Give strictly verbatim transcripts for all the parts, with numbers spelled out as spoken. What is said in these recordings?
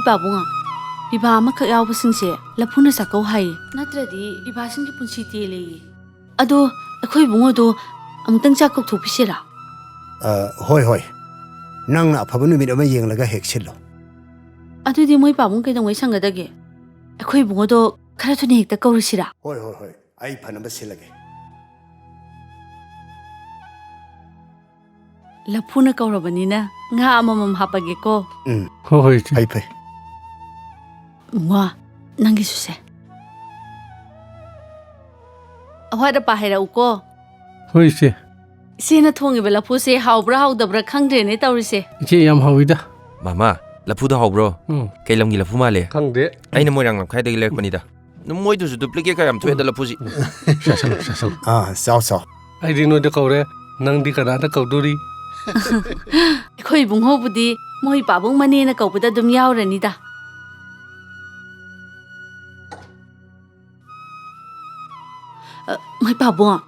ꯄꯥꯕꯨꯡ, ꯄꯤꯕꯥ ꯑꯃꯈꯛ ꯌꯥꯎꯕꯁꯤꯡꯁꯦ ꯂꯐꯨꯅ ꯆꯥꯛꯀꯧ ꯍꯥꯏꯌꯦ, ꯅꯠꯇ꯭ꯔꯗꯤ ꯄꯤꯕꯥꯁꯤꯡꯒꯤ ꯄꯨꯟꯁꯤ ꯇꯦꯜꯂꯦꯌꯦ꯫ ꯑꯗꯣ ꯑꯩꯈꯣꯏ ꯏꯕꯨꯡꯉꯣꯗꯣ ꯑꯃꯨꯛꯇꯪ ꯆꯥꯛ ꯀꯧꯊꯣꯛꯄꯤꯁꯤꯔꯥ? ꯑ, ꯍꯣꯏ, ꯍꯣꯏ꯫ ꯅꯪꯅ ꯑꯐꯕ ꯅꯨꯃꯤꯠ ꯑꯃ ꯌꯦꯡꯂꯒ ꯍꯦꯛ ꯁꯤꯜꯂꯣ꯫ ꯑꯗꯨꯗꯤ ꯃꯣꯏ ꯄꯥꯕꯨꯡ ꯀꯩꯗꯧꯉꯩ ꯁꯪꯒꯗꯒꯦ? ꯑꯩꯈꯣꯏ ꯏꯕꯨꯡꯉꯣꯗꯣ ꯈꯔ ꯊꯨꯅ ꯍꯦꯛꯇ ꯀꯧꯔꯨꯁꯤꯔꯥ? ꯍꯣꯏ, ꯍꯣꯏ, ꯍꯣꯏ꯫ ꯑꯩ ꯐꯅꯕ ꯁꯤꯜꯂꯒꯦ꯫ ꯂꯐꯨꯅ ꯀꯧꯔꯕꯅꯤꯅ ꯉꯥ ꯑꯃꯃꯝ ꯍꯥꯞꯄꯒꯦꯀꯣ꯫ ꯎꯝ꯫ ꯍꯣꯏ, ꯍꯣꯏ, ꯏꯆꯦ꯫ ꯐꯩ, ꯐꯩ꯫ ꯏꯕꯨꯡꯉꯣ, ꯅꯪꯒꯤꯁꯨ ꯁꯦ꯫ ꯑꯋꯥꯠ ꯑꯄꯥ ꯍꯥꯏꯔꯛꯎꯀꯣ꯫ ꯍꯣꯏ, ꯏꯆꯦ꯫ ꯏꯆꯦꯅ ꯊꯣꯡꯉꯤꯕ ꯂꯐꯨꯁꯦ ꯍꯥꯎꯕ꯭ꯔꯥ ꯍꯥꯎꯗꯕ꯭ꯔꯥ ꯈꯪꯗ꯭ꯔꯦꯅꯦ ꯇꯧꯔꯤꯁꯦ꯫ ꯏꯆꯦ, ꯌꯥꯝ ꯍꯥꯎꯋꯤꯗ꯫ ꯃꯃꯥ, ꯂꯐꯨꯗꯣ ꯍꯥꯎꯕ꯭ꯔꯣ? ꯎꯝ꯫ ꯀꯩ ꯂꯝꯒꯤ ꯂꯐꯨ ꯃꯥꯜꯂꯦ? ꯈꯪꯗꯦ꯫ ꯑꯩꯅ ꯃꯣꯏꯔꯥꯡ ꯂꯝꯈꯥꯏꯗꯒꯤ ꯂꯩꯔꯛꯄꯅꯤꯗ꯫ ꯃꯣꯏꯗꯨꯁꯨ duplicate ꯀ ꯌꯥꯝ ꯊꯣꯛꯑꯦꯗ ꯂꯐꯨꯁꯤ꯫ ꯆꯥꯁꯜꯂꯨ, ꯆꯥꯁꯜꯂꯨ꯫ ꯑꯥ, ꯆꯥꯎ, ꯆꯥꯎ꯫ ꯑꯩꯗꯤ ꯅꯣꯏꯗ ꯀꯧꯔꯦ, ꯅꯪꯗꯤ ꯀꯅꯥꯗ ꯀꯧꯗꯣꯔꯤ? ꯑꯩꯈꯣꯏ ꯏꯕꯨꯡꯉꯣꯕꯨꯗꯤ ꯃꯣꯏ ꯄꯥꯕꯨꯡ ꯃꯅꯦꯅ ꯀꯧꯕꯗ ꯑꯗꯨꯝ ꯌꯥꯎꯔꯅꯤꯗ꯫ ꯑ, ꯃꯣꯏ ꯄꯥꯕꯨꯡ,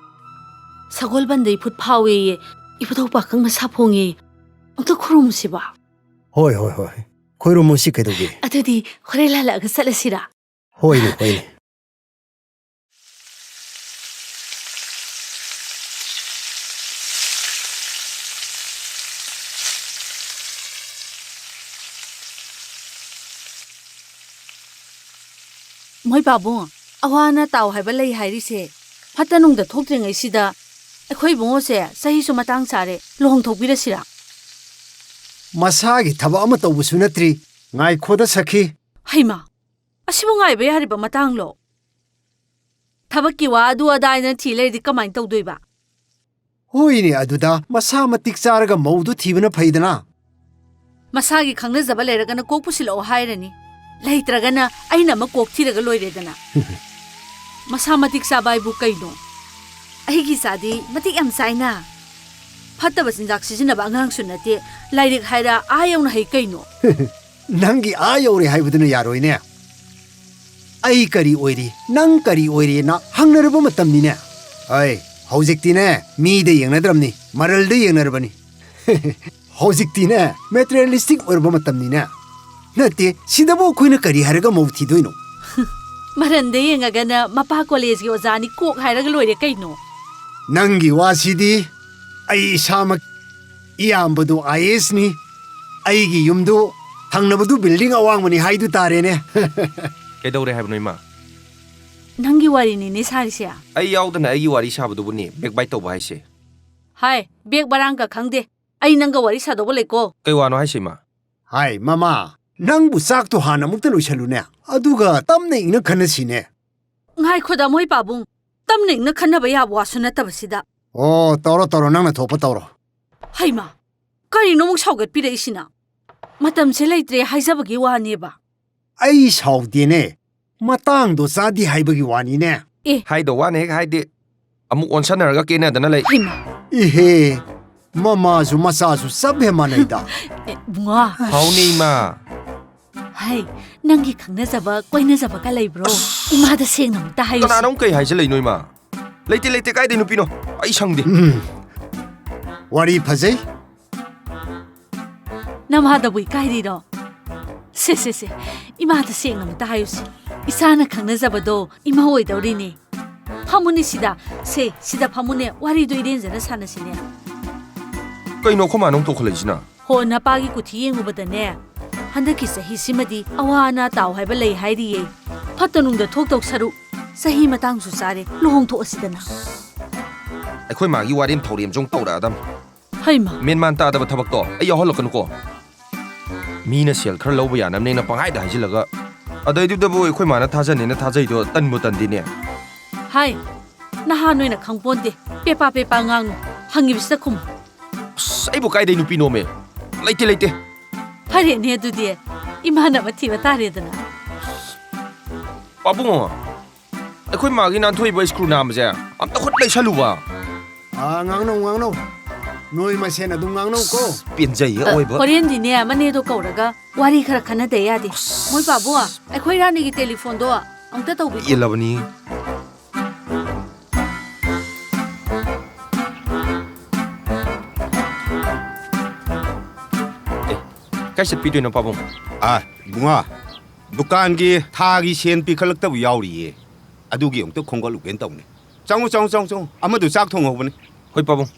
ꯁꯒꯣꯜꯕꯟꯗ ꯏꯐꯨꯠ ꯐꯥꯎꯋꯦꯌꯦ, ꯏꯕꯨꯙꯧ ꯄꯥꯈꯪ ꯃꯁꯥ ꯐꯣꯡꯉꯦꯌꯦ꯫ ꯑꯝꯇ ꯈꯨꯔꯨꯝꯃꯨꯁꯤꯕ꯫ ꯍꯣꯏ, ꯍꯣꯏ, ꯍꯣꯏ꯫ ꯈꯣꯏꯔꯨꯝꯃꯨꯁꯤ ꯀꯩꯗꯧꯒꯦ? ꯑꯗꯨꯗꯤ ꯍꯣꯔꯦꯟ ꯍꯜꯂꯛꯑꯒ ꯆꯠꯂꯁꯤꯔꯥ? ꯍꯣꯏꯅꯦ, ꯍꯣꯏꯅꯦ꯫ ꯃꯣꯏ ꯄꯥꯕꯨꯡ, ꯑꯋꯥ ꯑꯅꯥ ꯇꯥꯎ ꯍꯥꯏꯕ ꯂꯩ ꯍꯥꯏꯔꯤꯁꯦ, ꯐꯠꯇ ꯅꯨꯡꯗ ꯊꯣꯛꯇ꯭ꯔꯤꯉꯩꯁꯤꯗ ꯑꯩꯈꯣꯏ ꯏꯕꯨꯡꯉꯣꯁꯦ ꯆꯍꯤꯁꯨ ꯃꯇꯥꯡ ꯆꯥꯔꯦ, ꯂꯨꯍꯣꯡꯊꯣꯛꯄꯤꯔꯁꯤꯔꯥ? ꯃꯁꯥꯒꯤ ꯊꯕꯛ ꯑꯃ ꯇꯧꯕꯁꯨ ꯅꯠꯇ꯭ꯔꯤ꯫ ꯉꯥꯏꯈꯣꯗ ꯁꯈꯤ꯫ ꯍꯩꯃꯥ, ꯑꯁꯤꯕꯨ ꯉꯥꯏꯕ ꯌꯥꯔꯤꯕ ꯃꯇꯥꯡꯂꯣ? ꯊꯕꯛꯀꯤ ꯋꯥ ꯑꯗꯨ ꯑꯗꯥ ꯍꯥꯏꯅ ꯊꯤ ꯂꯩꯔꯗꯤ ꯀꯃꯥꯏꯅ ꯇꯧꯗꯣꯏꯕ? ꯍꯣꯏꯅꯦ, ꯑꯗꯨꯗ ꯃꯁꯥ ꯃꯇꯤꯛ ꯆꯥꯔꯒ ꯃꯧꯗꯨ ꯊꯤꯕꯅ ꯐꯩꯗꯅ꯫ ꯃꯁꯥꯒꯤ ꯈꯪꯅꯖꯕ ꯂꯩꯔꯒꯅ ꯀꯣꯛ ꯄꯨꯁꯤꯜꯂꯛꯑꯣ ꯍꯥꯏꯔꯅꯤ, ꯂꯩꯇ꯭ꯔꯒꯅ ꯑꯩꯅ ꯑꯃ ꯀꯣꯛ ꯊꯤꯔꯒ ꯂꯣꯏꯔꯦꯗꯅ꯫ ꯃꯁꯥ ꯃꯇꯤꯛ ꯆꯥꯕ ꯍꯥꯏꯕꯨ ꯀꯩꯅꯣ? ꯑꯩꯒꯤ ꯏꯆꯥꯗꯤ ꯃꯇꯤꯛ ꯌꯥꯝ ꯆꯥꯏꯅ꯫ ꯐꯠꯇꯕ ꯆꯤꯟꯖꯥꯛ ꯁꯤꯖꯤꯟꯅꯕ ꯑꯉꯥꯡꯁꯨ ꯅꯠꯇꯦ, ꯂꯥꯏꯔꯤꯛ ꯍꯥꯏꯔ ꯑꯥ ꯌꯧꯅ ꯍꯩ ꯀꯩꯅꯣ? ꯅꯪꯒꯤ ꯑꯥ ꯌꯧꯔꯦ ꯍꯥꯏꯕꯗꯨꯅ ꯌꯥꯔꯣꯏꯅꯦ꯫ ꯑꯩ ꯀꯔꯤ ꯑꯣꯏꯔꯤ, ꯅꯪ ꯀꯔꯤ ꯑꯣꯏꯔꯤꯅ ꯍꯪꯅꯔꯕ ꯃꯇꯝꯅꯤꯅꯦ꯫ ꯑꯩ ꯍꯧꯖꯤꯛꯇꯤꯅꯦ, ꯃꯤꯗ ꯌꯦꯡꯅꯗ꯭ꯔꯕꯅꯤ, ꯃꯔꯜꯗ ꯌꯦꯡꯅꯔꯕꯅꯤ꯫ ꯍꯧꯖꯤꯛꯇꯤꯅꯦ, materialistic ꯑꯣꯏꯔꯕ ꯃꯇꯝꯅꯤꯅꯦ꯫ ꯅꯠꯇꯦ, ꯁꯤꯗꯕꯨ ꯑꯩꯈꯣꯏꯅ ꯀꯔꯤ ꯍꯥꯏꯔꯒ ꯃꯧ ꯊꯤꯗꯣꯏꯅꯣ? ꯃꯔꯟꯗ ꯌꯦꯡꯉꯒꯅ ꯃꯄꯥ ꯀꯣꯂꯦꯖꯀꯤ ꯑꯣꯖꯥꯅꯤ ꯀꯣꯛ ꯍꯥꯏꯔꯒ ꯂꯣꯏꯔꯦ ꯀꯩꯅꯣ꯫ ꯅꯪꯒꯤ ꯋꯥꯁꯤꯗꯤ ꯑꯩ ꯏꯁꯥꯃꯛ, ꯏꯌꯥꯝꯕꯗꯨ ꯑꯥꯏ ꯑꯦ ꯑꯦꯁꯅꯤ, ꯑꯩꯒꯤ ꯌꯨꯝꯗꯨ ꯊꯪꯅꯕꯗꯨ ꯕꯤꯜꯗꯤꯡ ꯑꯋꯥꯡꯕꯅꯤ ꯍꯥꯏꯗꯨ ꯇꯥꯔꯦꯅꯦ꯫ ꯀꯩꯗꯧꯔꯦ ꯍꯥꯏꯕꯅꯣ, ꯏꯃꯥ? ꯅꯪꯒꯤ ꯋꯥꯔꯤꯅꯤꯅꯦ ꯁꯥꯔꯤꯁꯦ꯫ ꯑꯩ ꯌꯥꯎꯗꯅ ꯑꯩꯒꯤ ꯋꯥꯔꯤ ꯁꯥꯕꯗꯨꯕꯨꯅꯦ backbite ꯇꯧꯕ ꯍꯥꯏꯁꯦ꯫ ꯍꯥꯏ, back ꯕꯔꯥꯡꯒ ꯈꯪꯗꯦ꯫ ꯑꯩ ꯅꯪꯒ ꯋꯥꯔꯤ ꯁꯥꯗꯧꯕ ꯂꯩꯀꯣ꯫ ꯀꯩ ꯋꯥꯅꯣ ꯍꯥꯏꯁꯦ, ꯏꯃꯥ? ꯍꯥꯏ, ꯃꯃꯥ, ꯅꯪꯕꯨ ꯆꯥꯛꯇꯣ ꯍꯥꯟꯅ ꯑꯃꯨꯛꯇ ꯂꯣꯏꯁꯜꯂꯨꯅꯦ, ꯑꯗꯨꯒ ꯇꯞꯅ ꯏꯪꯅ ꯈꯟꯅꯁꯤꯅꯦ꯫ ꯉꯥꯏꯈꯣꯗ, ꯃꯣꯏ ꯄꯥꯕꯨꯡ, ꯇꯞꯅ ꯏꯪꯅ ꯈꯟꯅꯕ ꯌꯥꯕ ꯋꯥꯁꯨ ꯅꯠꯇꯕꯁꯤꯗ꯫ ꯑꯣ, ꯇꯧꯔꯣ, ꯇꯧꯔꯣ, ꯅꯪꯅ ꯊꯣꯛꯄ ꯇꯧꯔꯣ꯫ ꯍꯩꯃꯥ, ꯀꯔꯤꯅꯣ ꯑꯃꯨꯛ ꯁꯥꯎꯒꯠꯄꯤꯔꯛꯏꯁꯤꯅ? ꯃꯇꯝꯁꯦ ꯂꯩꯇ꯭ꯔꯦ ꯍꯥꯏꯖꯕꯒꯤ ꯋꯥꯅꯦꯕ꯫ ꯑꯩ ꯁꯥꯎꯗꯦꯅꯦ, ꯃꯇꯥꯡꯗꯣ ꯆꯥꯗꯦ ꯍꯥꯏꯕꯒꯤ ꯋꯥꯅꯤꯅꯦ꯫ ꯑꯦ꯫ ꯍꯥꯏꯗꯧ ꯋꯥꯅꯦ ꯍꯦꯛ ꯍꯥꯏꯗꯦ, ꯑꯃꯨꯛ ꯑꯣꯟꯁꯟꯅꯔꯒ ꯀꯦꯅꯗꯅ ꯂꯩ꯫ ꯍꯩꯃꯥ꯫ ꯏꯍꯦ, ꯃꯃꯥꯁꯨ ꯃꯆꯥꯁꯨ ꯆꯞ ꯍꯦꯛ ꯃꯥꯟꯅꯩꯗ꯫ ꯑꯦ, ꯏꯕꯨꯡꯉꯣ꯫ ꯍꯥꯎꯅꯦ, ꯏꯃꯥ꯫ ꯍꯩ, ꯅꯪꯒꯤ ꯈꯪꯅꯖꯕ, ꯀꯣꯏꯅꯖꯕꯒ ꯂꯩꯕ꯭ꯔꯣ? ꯑꯁ! ꯏꯃꯥꯗ ꯁꯦꯡꯅ ꯑꯃꯨꯛꯇ ꯍꯥꯏꯌꯨꯁꯤ꯫ ꯀꯅꯥꯅꯣ ꯑꯃꯨꯛ ꯀꯩ ꯍꯥꯏꯖꯜꯂꯛꯏꯅꯣ, ꯏꯃꯥ? ꯂꯩꯇꯦ, ꯂꯩꯇꯦ, ꯀꯥꯏꯗꯩ ꯅꯨꯄꯤꯅꯣ? ꯑꯩ ꯁꯪꯗꯦ꯫ ꯎꯝ꯫ ꯋꯥꯔꯤ ꯐꯖꯩ꯫ ꯅꯃꯥꯗꯕꯨ ꯏꯀꯥꯏꯔꯤꯔꯣ? ꯁꯦ, ꯁꯦ, ꯁꯦ, ꯏꯃꯥꯗ ꯁꯦꯡꯅ ꯑꯃꯨꯛꯇ ꯍꯥꯏꯌꯨꯁꯤ꯫ ꯏꯆꯥꯅ ꯈꯪꯅꯖꯕꯗꯣ ꯏꯃꯥ ꯑꯣꯏꯗꯧꯔꯤꯅꯦ꯫ ꯐꯝꯃꯨꯅꯦ ꯁꯤꯗ꯫ ꯁꯦ, ꯁꯤꯗ ꯐꯝꯃꯨꯅꯦ, ꯋꯥꯔꯤꯗꯣ ꯏꯔꯦꯟꯖꯅ ꯁꯥꯟꯅꯁꯤꯅꯦ꯫ ꯀꯩꯅꯣ ꯑꯩꯈꯣꯏ ꯃꯥꯅ ꯑꯃꯨꯛ ꯇꯧꯈꯠꯂꯛꯏꯁꯤꯅ? ꯍꯣ, ꯅꯄꯥꯒꯤ ꯀꯨꯊꯤ ꯌꯦꯡꯉꯨꯕꯗꯅꯦ, ꯍꯟꯗꯛꯀꯤ ꯆꯍꯤꯁꯤꯃꯗꯤ ꯑꯋꯥ ꯑꯅꯥ ꯇꯥꯎ ꯍꯥꯏꯕ ꯂꯩ ꯍꯥꯏꯔꯤꯌꯦ꯫ ꯐꯠꯇ ꯅꯨꯡꯗ ꯊꯣꯛꯇꯧ ꯁꯔꯨꯛ, ꯆꯍꯤ ꯃꯇꯥꯡꯁꯨ ꯆꯥꯔꯦ, ꯂꯨꯍꯣꯡꯊꯣꯛꯑꯁꯤꯗꯅ꯫ ꯑꯩꯈꯣꯏ ꯃꯥꯒꯤ ꯋꯥꯔꯦꯝ ꯊꯧꯔꯦꯝꯁꯨ ꯑꯃꯨꯛ ꯇꯧꯔꯛꯑꯗꯝ꯫ ꯍꯩꯃꯥ꯫ ꯃꯦꯟ ꯃꯥꯟ ꯇꯥꯗꯕ ꯊꯕꯛꯇꯣ ꯑꯩ ꯌꯥꯎꯍꯜꯂꯛꯀꯅꯨꯀꯣ꯫ ꯃꯤꯅ ꯁꯦꯜ ꯈꯔ ꯂꯧꯕ ꯌꯥꯅꯕꯅꯦꯅ ꯄꯪꯍꯥꯏꯗ ꯍꯥꯏꯖꯤꯜꯂꯒ, ꯑꯗꯩꯗꯨꯗꯕꯨ ꯑꯩꯈꯣꯏ ꯃꯥꯅ ꯊꯥꯖꯅꯦꯅ ꯊꯥꯖꯩꯗꯣ ꯇꯟꯕꯨ ꯇꯟꯗꯦꯅꯦ꯫ ꯍꯥꯏ, ꯅꯍꯥ ꯅꯣꯏꯅ ꯈꯪꯄꯣꯟꯇꯦ꯫ ꯄꯦꯄꯥ ꯄꯦꯄꯥ ꯉꯥꯡꯅꯨ꯫ ꯍꯪꯉꯤꯕꯁꯤꯗ ꯈꯨꯝꯃꯨ꯫ ꯑꯁ, ꯑꯩꯕꯨ ꯀꯥꯏꯗꯩ ꯅꯨꯄꯤꯅꯣꯃꯦ? ꯂꯩꯇꯦ, ꯂꯩꯇꯦ꯫ ꯐꯔꯦꯅꯦ ꯑꯗꯨꯗꯤ, ꯏꯃꯥꯟꯅꯕ ꯊꯤꯕ ꯇꯥꯔꯦꯗꯅ꯫ ꯄꯥꯕꯨꯡ, ꯑꯩꯈꯣꯏ ꯃꯥꯒꯤ ꯅꯥꯟꯊꯣꯛꯏꯕ screw ꯅꯥꯝꯃꯁꯦ ꯑꯝꯇ ꯈꯨꯠ ꯂꯩꯁꯜꯂꯨꯕ꯫ ꯑꯥ, ꯉꯥꯡꯅꯧ, ꯉꯥꯡꯅꯧ꯫ ꯅꯣꯏ ꯃꯁꯦꯟ ꯑꯗꯨꯝ ꯉꯥꯡꯅꯧꯀꯣ꯫ ꯄꯦꯟꯖꯩꯌꯦ ꯑ, ꯑꯑꯣꯏꯕ꯫ ꯍꯣꯔꯦꯟꯗꯤꯅꯦ, ꯃꯅꯦꯗꯣ ꯀꯧꯔꯒ ꯋꯥꯔꯤ ꯈꯔ ꯈꯟꯅꯗ ꯌꯥꯗꯦ꯫ ꯃꯣꯏ ꯄꯥꯕꯨꯡ, ꯑꯩꯈꯣꯏ ꯔꯥꯅꯤꯒꯤ ꯇꯦꯂꯤꯐꯣꯟꯗꯣ ꯑꯝꯇ ꯇꯧꯕꯤꯌꯨ꯫ ꯄꯦꯜꯂꯕꯅꯤ꯫ ꯑꯦ, ꯀꯥꯏ ꯆꯠꯄꯤꯗꯣꯏꯅꯣ, ꯄꯥꯕꯨꯡ? ꯑꯥ, ꯏꯕꯨꯡꯉꯣ, ꯗꯨꯀꯥꯟꯒꯤ ꯊꯥꯒꯤ ꯁꯦꯟ ꯄꯤꯈꯠꯂꯛꯇꯕ ꯌꯥꯎꯔꯤꯌꯦ꯫ ꯑꯗꯨꯒꯤ ꯑꯃꯨꯛꯇ ꯈꯣꯝꯒꯠꯂꯨꯒꯦꯅ ꯇꯧꯅꯤ꯫ ꯆꯪꯉꯣ, ꯆꯪꯉꯣ, ꯆꯪꯉꯣ, ꯆꯪꯉꯣ꯫ ꯑꯃꯗꯨ ꯆꯥꯛ ꯊꯣꯡꯍꯧꯕꯅꯤ꯫ ꯍꯣꯏ, ꯄꯥꯕꯨꯡ꯫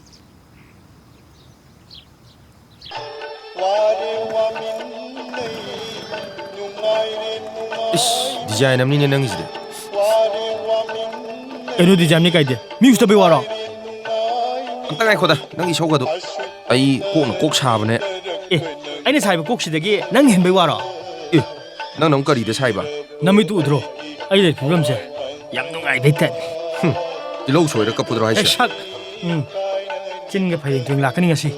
ꯏꯁ, design ꯑꯃꯅꯤꯅꯦ ꯅꯪꯒꯤꯁꯤꯗꯤ꯫ ꯀꯩꯅꯣ design ꯅꯤ ꯀꯥꯏꯗꯤ? ꯃꯤ ꯎꯁꯤꯠꯇꯕꯩ ꯋꯥꯔꯣ? ꯑꯝꯇ ꯉꯥꯏꯈꯣꯗ, ꯅꯪꯒꯤ ꯏꯁꯧꯒꯗꯣ꯫ ꯑꯩ ꯀꯣꯛꯅ ꯀꯣꯛ ꯁꯥꯕꯅꯦ꯫ ꯑꯦ, ꯑꯩꯅ ꯁꯥꯏꯕ ꯀꯣꯛꯁꯤꯗꯒꯤ ꯅꯪ ꯍꯦꯟꯕꯩ ꯋꯥꯔꯣ? ꯑꯦ, ꯅꯪꯅ ꯑꯃꯨꯛ ꯀꯔꯤꯗ ꯁꯥꯏꯕ? ꯅꯃꯤꯠꯇꯨ ꯎꯗ꯭ꯔꯣ? ꯑꯩ ꯂꯩ ꯐꯤꯕꯝꯁꯦ ꯌꯥꯝ ꯅꯨꯡꯉꯥꯏꯕꯩ ꯇꯥꯏꯞꯅꯤ꯫ ꯍꯨꯝ, ꯇꯤꯜꯍꯧ ꯁꯣꯏꯔ ꯀꯞꯄꯨꯗ꯭ꯔꯣ ꯍꯥꯏꯁꯦ? ꯑꯦ, ꯁꯛ! ꯎꯝ꯫ ꯆꯤꯟꯒ ꯐꯩꯔꯦꯡ ꯇꯨꯔꯦꯡ ꯂꯥꯛꯀꯅꯤ ꯉꯁꯤ꯫